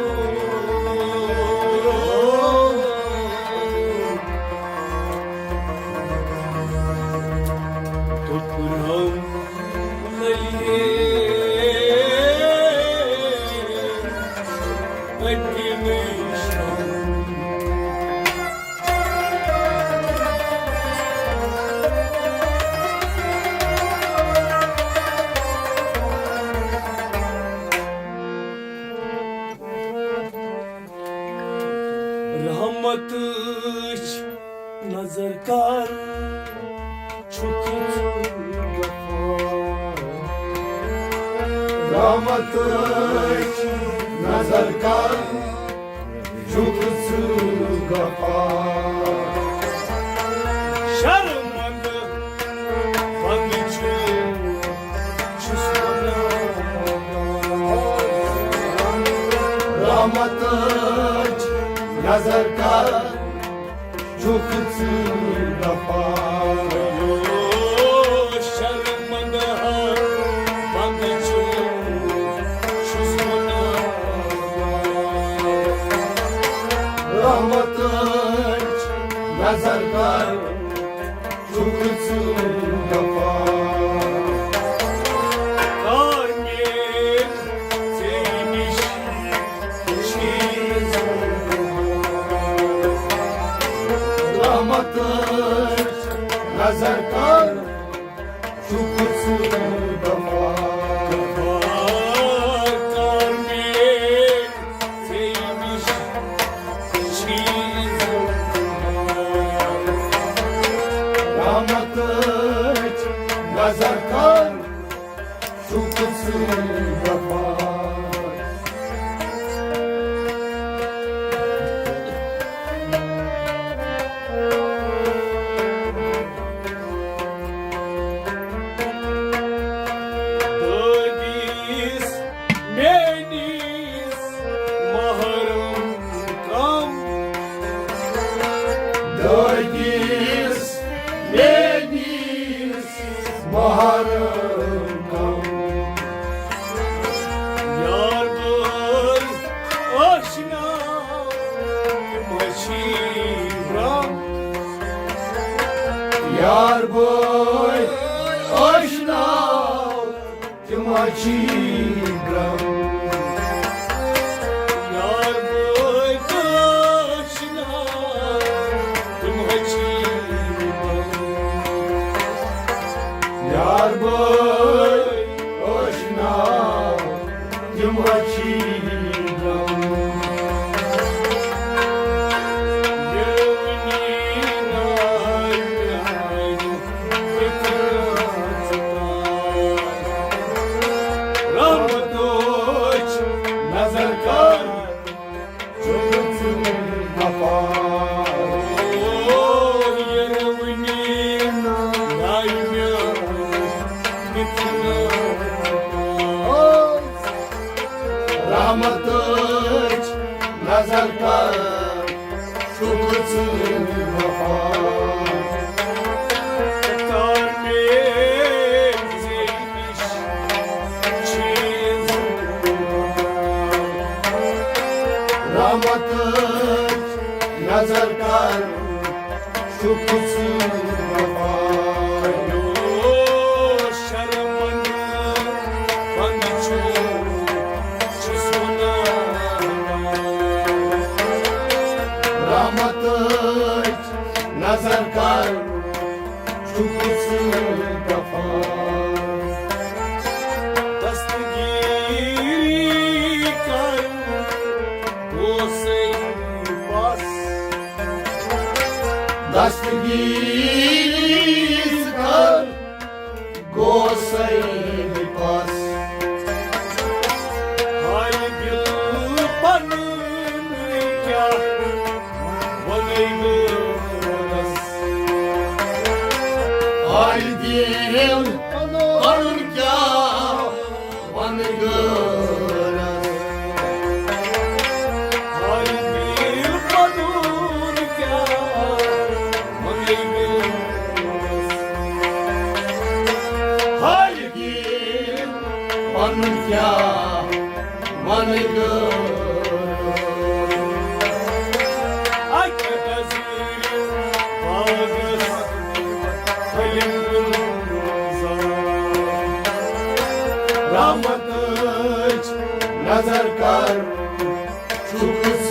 تٔچھ نظر کر، چھُکھ ژٕ غفار۔ شرمندٕ پنٕنۍ چھُ، چھُس وَنان۔ رحمتٕچ نظر کر، چھُکھ ژٕ غفار۔ شرمندٕ ہا پنٕنۍ چھُ، چھُس وَنان۔ رحمتٕچ نظر کر، چھُکھ ژٕ غفار۔ کار مےٚ ژےٚ نِش چیٖز۔ رحمتٕچ نظر کر، چھُکھ ژٕ غفار۔ کار مےٚ ژےٚ نِش چیٖز۔ رحمتٕچ نظر کر، چھُکھ ژٕ غفار۔ دٲدِس میٛٲنِس محرم کم۔ دٲدِس میٛٲنِس محرم کم۔ یار بٲے ٲشنا تِم چھِ برٛونٛہہ۔ یار بٲے ٲشنا تِم چھِ برٛونٛہہ۔ یار بٲے ٲشنا تِم چھِ برٛونٛہہ۔ یار بٲے ٲشنا تِم چھِ برٛونٛہہ۔ یہِ وٕنی ناے میٛانہِ رحمتٕچ نظر کر، چھُکھ ژٕ غفار۔ او، یہِ وٕنی ناے میٛانہِ رحمتٕچ نظر کر، چھُکھ ژٕ غفار۔ کر مےٚ ژےٚ نِش چیٖز۔ رحمتٕچ نظر کر، چھُکھ ژٕ غفار۔ شرمندٕ پنہٕ چھُ، چھُس وَنان۔ رحمتٕچ نظر کر، چھُکھ ژٕ غفار۔ دستگیٖری کر، گوسَے پَس۔ دستگیٖری کر، گوسَے پَس۔ ہاے دِل پَنُن کیٛاہ وَنَے غٲرَس۔ ہاے دِل پَنُن کیٛاہ وَنَے غٲرَس۔ ہاے دِل پَنُن کیٛاہ وَنَے غٲرَس۔ ہاے دِل پَنُن کیٛاہ وَنہٕ غٲر۔ اَکہِ نظرِ باغس پھٔلٮ۪ن گُلزار۔ رحمتٕچ نظر کر، چھُکھ ژٕ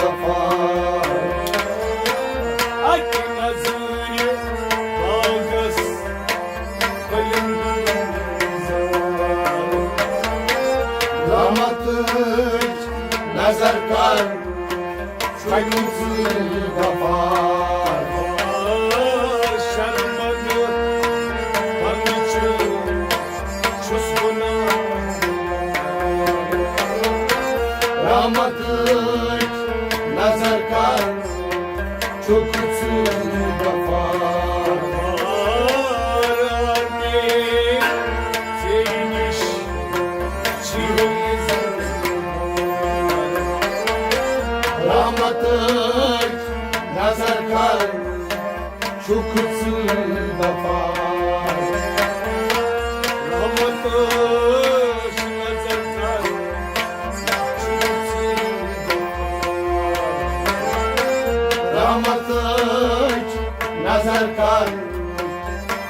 غفار۔ اَکہِ نظرِ باغس پھٔلٮ۪ن گُلزار۔ رحمتٕچ نظر کر، چھُکھ ژٕ غفار۔ شرمندٕ پنہٕ چھُ، چھُس گُناہ۔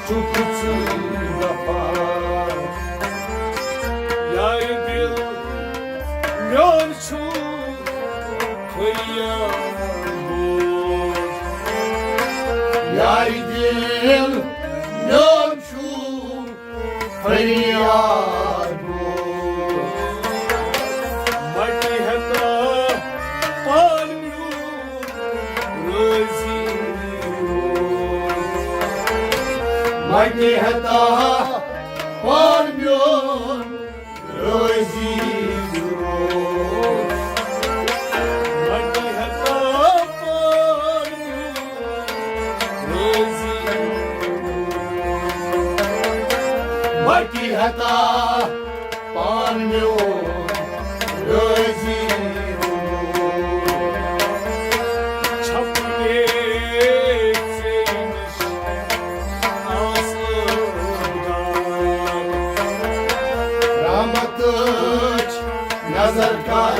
چھُکھ ژٕ وفا۔ یارِ دِل میون چھُ فریاد بوز۔ یارِ دِل میون چھُ فریاد بوز۔ مٹہِ ہتا پان میون رٲضی روز۔ مٹہِ ہتا پان میون رٲضی روز۔ مٹہِ ہتا پان میون رٲضی روز۔ مٹہِ ہتا پان میون رٲضی روز۔ چھپنے ژےٚ نِش آسہٕ دار۔ رحمتٕچ نظر کر،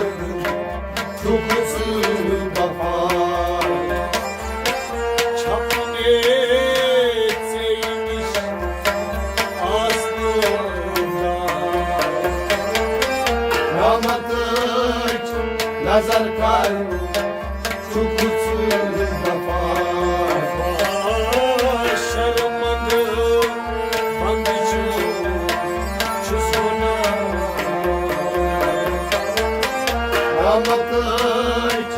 چھُکھ ژٕ وفا۔ چھپنے ژےٚ نِش آسہٕ دار۔ رحمتٕچ نظر کر، چھُکھ ژٕ وفا۔ شرمندٕ بندٕ چھُس، چھُس گناہ۔ رحمتٕچ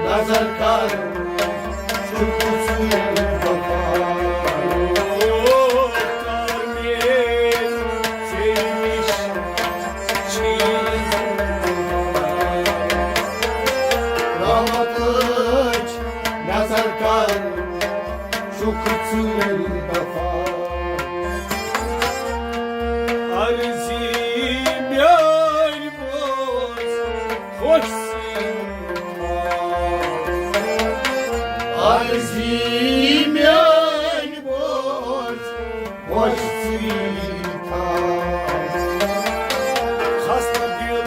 نظر کر، چھُکھ ژٕ وفا۔ کر مےٚ ژےٚ نِش چھِ رحمتٕچ نظر کر، چھُکھ ژٕ وفا۔ عرضی میٲنۍ بوز، خۄش سۭتۍ۔ عرضی میٲنۍ بوز، خۄش سۭتۍ تھاو۔ خستہٕ دِل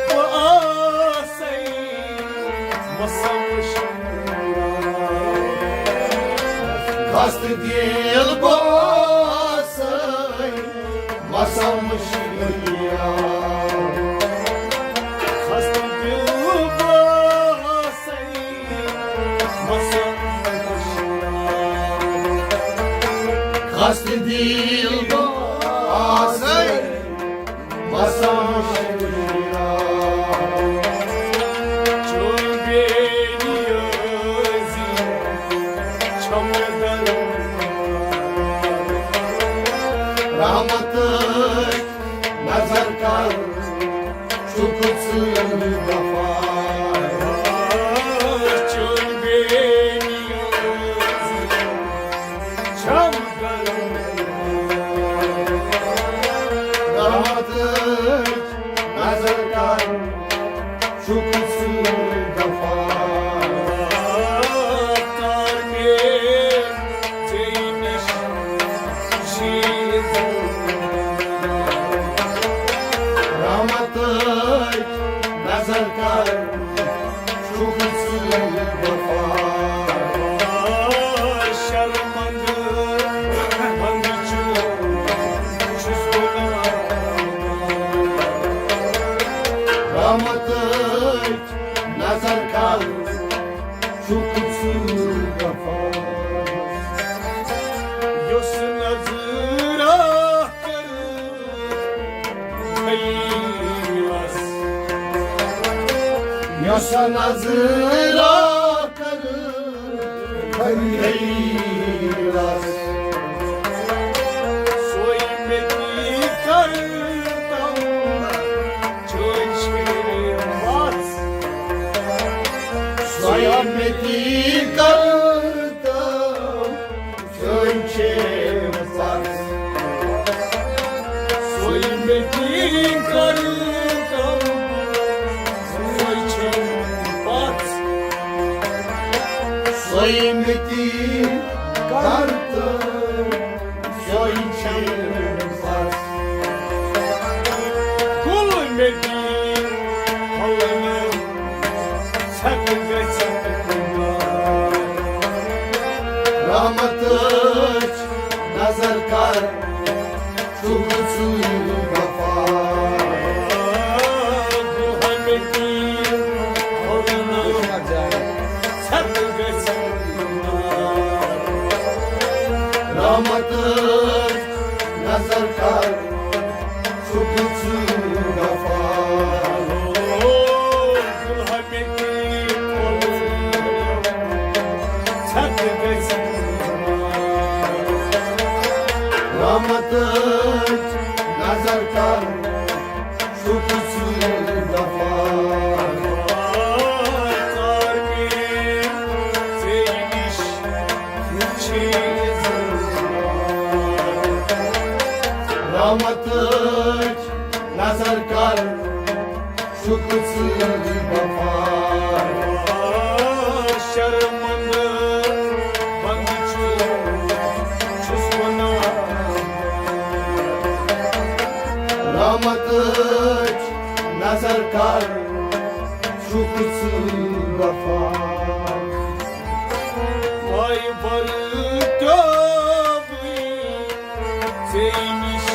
بہٕ آسَے، مہ سمجھ۔ خستہٕ دِل بہٕ آسَے، مہ سمجھ۔ خستہٕ دِل بہٕ آسَے، مہ سمجھ۔ خستہٕ دِل بہٕ آسَے، مہ سمجھ۔ چون بے نیازی چھم درد۔ رحمتٕچ نظر کر، چھُکھ ژٕ وفا۔ چون بے نیازی چھم درد۔ رحمتٕچ نظر کر، چھُکھ ژٕ وفا۔ کر مےٚ ژےٚ نِش شیٖر۔ رحمتٕچ نظر کر، چھُکھ ژٕ وفا۔ شرمندٕ بندٕ چھُس، چھُس گناہ۔ رحمتٕچ نظر کر، چھُکھ ژٕ وفا۔ یۄس نظر کٔر خلیلس۔ یۄس نظر کٔر خلیلس۔ سۄے مےٚ تہِ کر تم چٲنۍ چھے پژھ۔ سۄے مےٚ تہِ کر تم سۄے چھے پژھ۔ سۄے مےٚ تہِ کر تم، سۄے چھے پژھ۔ سۄے مےٚ تہِ کر تم، سۄے چھے پژھ۔ کُل مےٚ تہِ پھۄلہٕ ژھٮ۪تہٕ گژھِ۔ رحمتٕچ شکر ژٕ غفار۔ رحمت نظر کر، شکر ژٕ غفار۔ رحمتٕچ نظر کر، شکر ژٕ غفار۔ رحمتٕچ نظر کر، شکر ژٕ غفار۔ شرمندٕ بندٕ چھُس، چھُس گناہ۔ رحمتٕچ نظر کر، شکر ژٕ غفار۔ ماے بر ٹوبٕے ژے نِش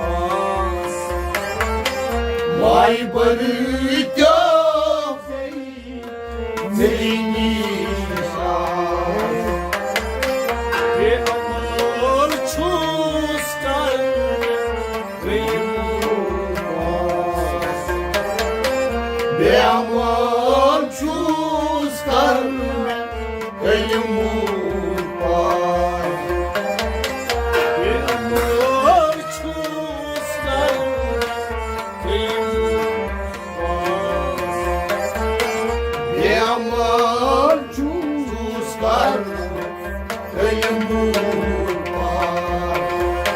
آس۔ ماے بر ٹوبٕے ژے نِش آس۔ بے عمل چھُس کران، گٔے موت پاس۔ بے عمل چھُس کران، گٔے موت پاس۔ بے عمل چھُس کران، گٔے موت پاس۔ بے عمل چھُس کران، ترٛیٚیِم بوٗر پاس۔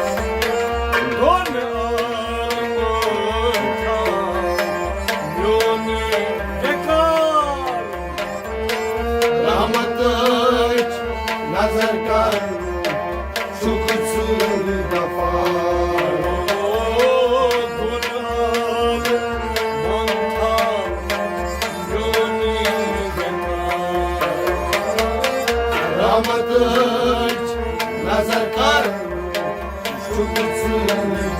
دۄن عالمن تھاو میون یہِ بیکار۔ رحمتٕچ نظر کر، شکر ژٕ غفار۔ دۄن عالمن تھاو رحمتٕچ نظر کر، شکر ژٕ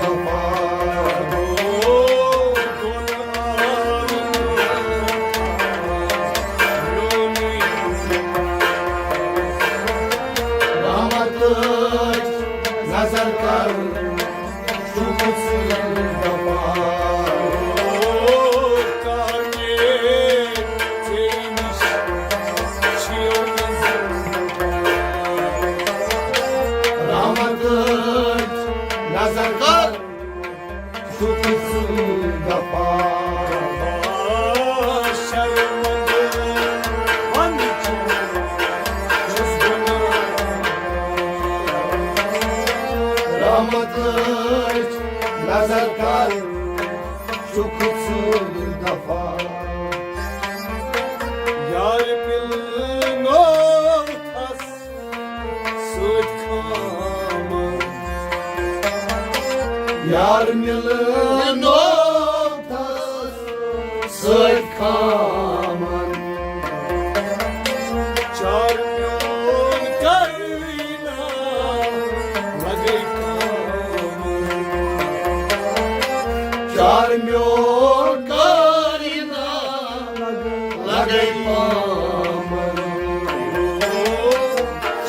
غفار۔ رحمتٕچ نظر کر، شکر ژٕ غفار۔ رحمتٕچ نظر کر، شکر ژٕ غفار۔ رحمتٕچ نظر کر، شکر ژٕ غفار۔ یار مِلنو تھس سۭتۍ خامن۔ یار مِلنو تھس سۭتۍ خامن۔ چار میون کر لگے پامن۔ چار میون کرینا لگے پامن۔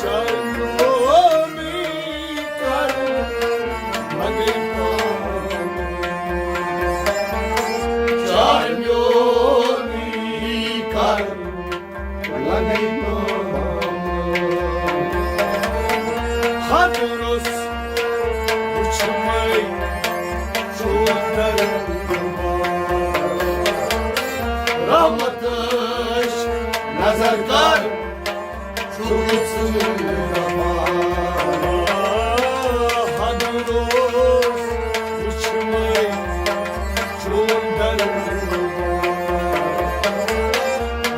چار میون کر لگے پامن۔ چار میون کر لگے پامن۔ حضرس وچھمے چون دربار۔ رحمتٕچ نظر کر، شکر ژٕ غفار۔ حضرس وچھمے چون دربار۔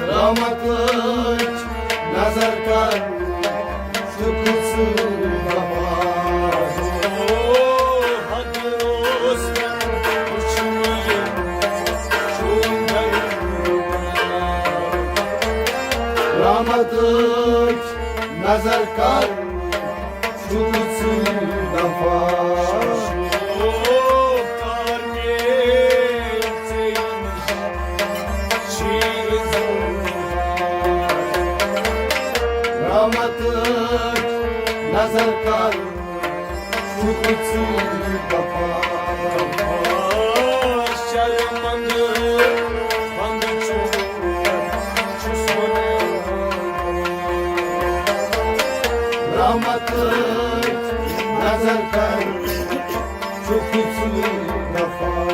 رحمتٕچ نظر کر، شکر ژٕ غفار۔ حضرس وچھمے چون دربار۔ رحمتٕچ نظر کر، شکر ژٕ رحمت نظر کر، شکر ژٕ غفار۔ شرمندٕ بندٕ چھُس، چھُس وَنان۔ رحمت نظر کر، شکر ژٕ غفار۔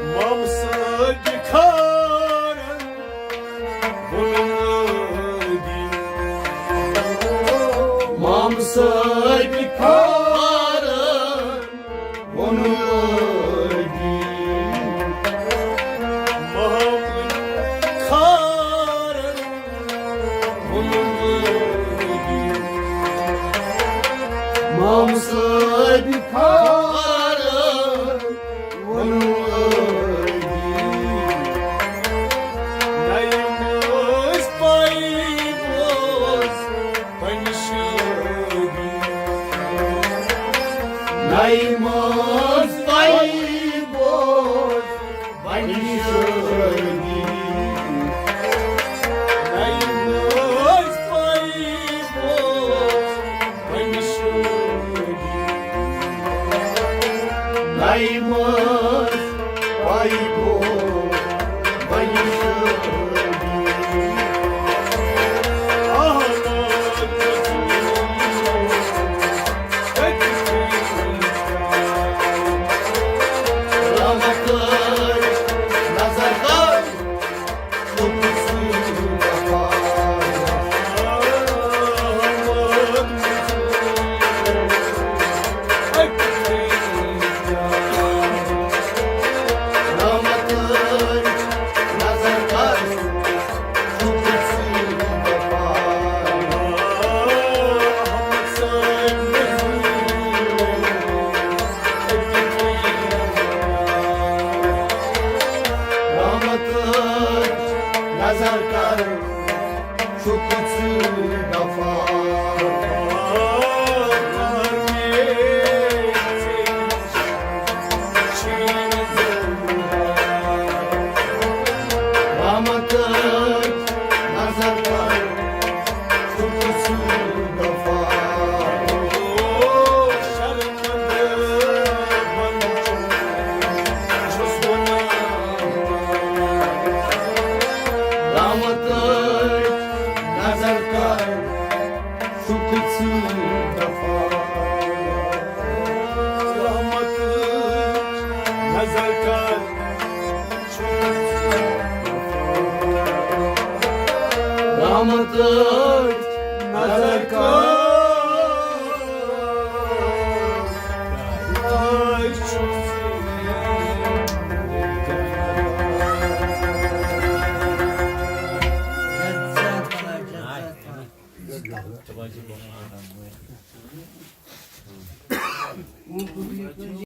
مام صٲبِ خارن ووٚنُم عٲدی۔ مام صٲبِ خارن ووٚنُم عٲدی۔ مام خارن ووٚنُم عٲدی۔ مام صٲبِ خارن ووٚنُم عٲدی۔ نَیہِ مٲنٛزِ پَے بوز پننہِ شٲدی۔ نَیہِ مٲنٛزِ پَے بوز پننہِ شٲدی۔ نَیہِ مٲنٛزِ پَے بوز پننہِ شٲدی۔ نَیہِ مٲنٛزِ پَے بوز پننہِ شٲدی۔ احمد رسول۔ رحمت نظر کر، شکر ژٕ غفار۔ رحمت نظر کر، شکر ژٕ غفار۔ رحمت نظر کر، شکر ژٕ غفار۔ رحمت نظر کر، رحمت نظر کر۔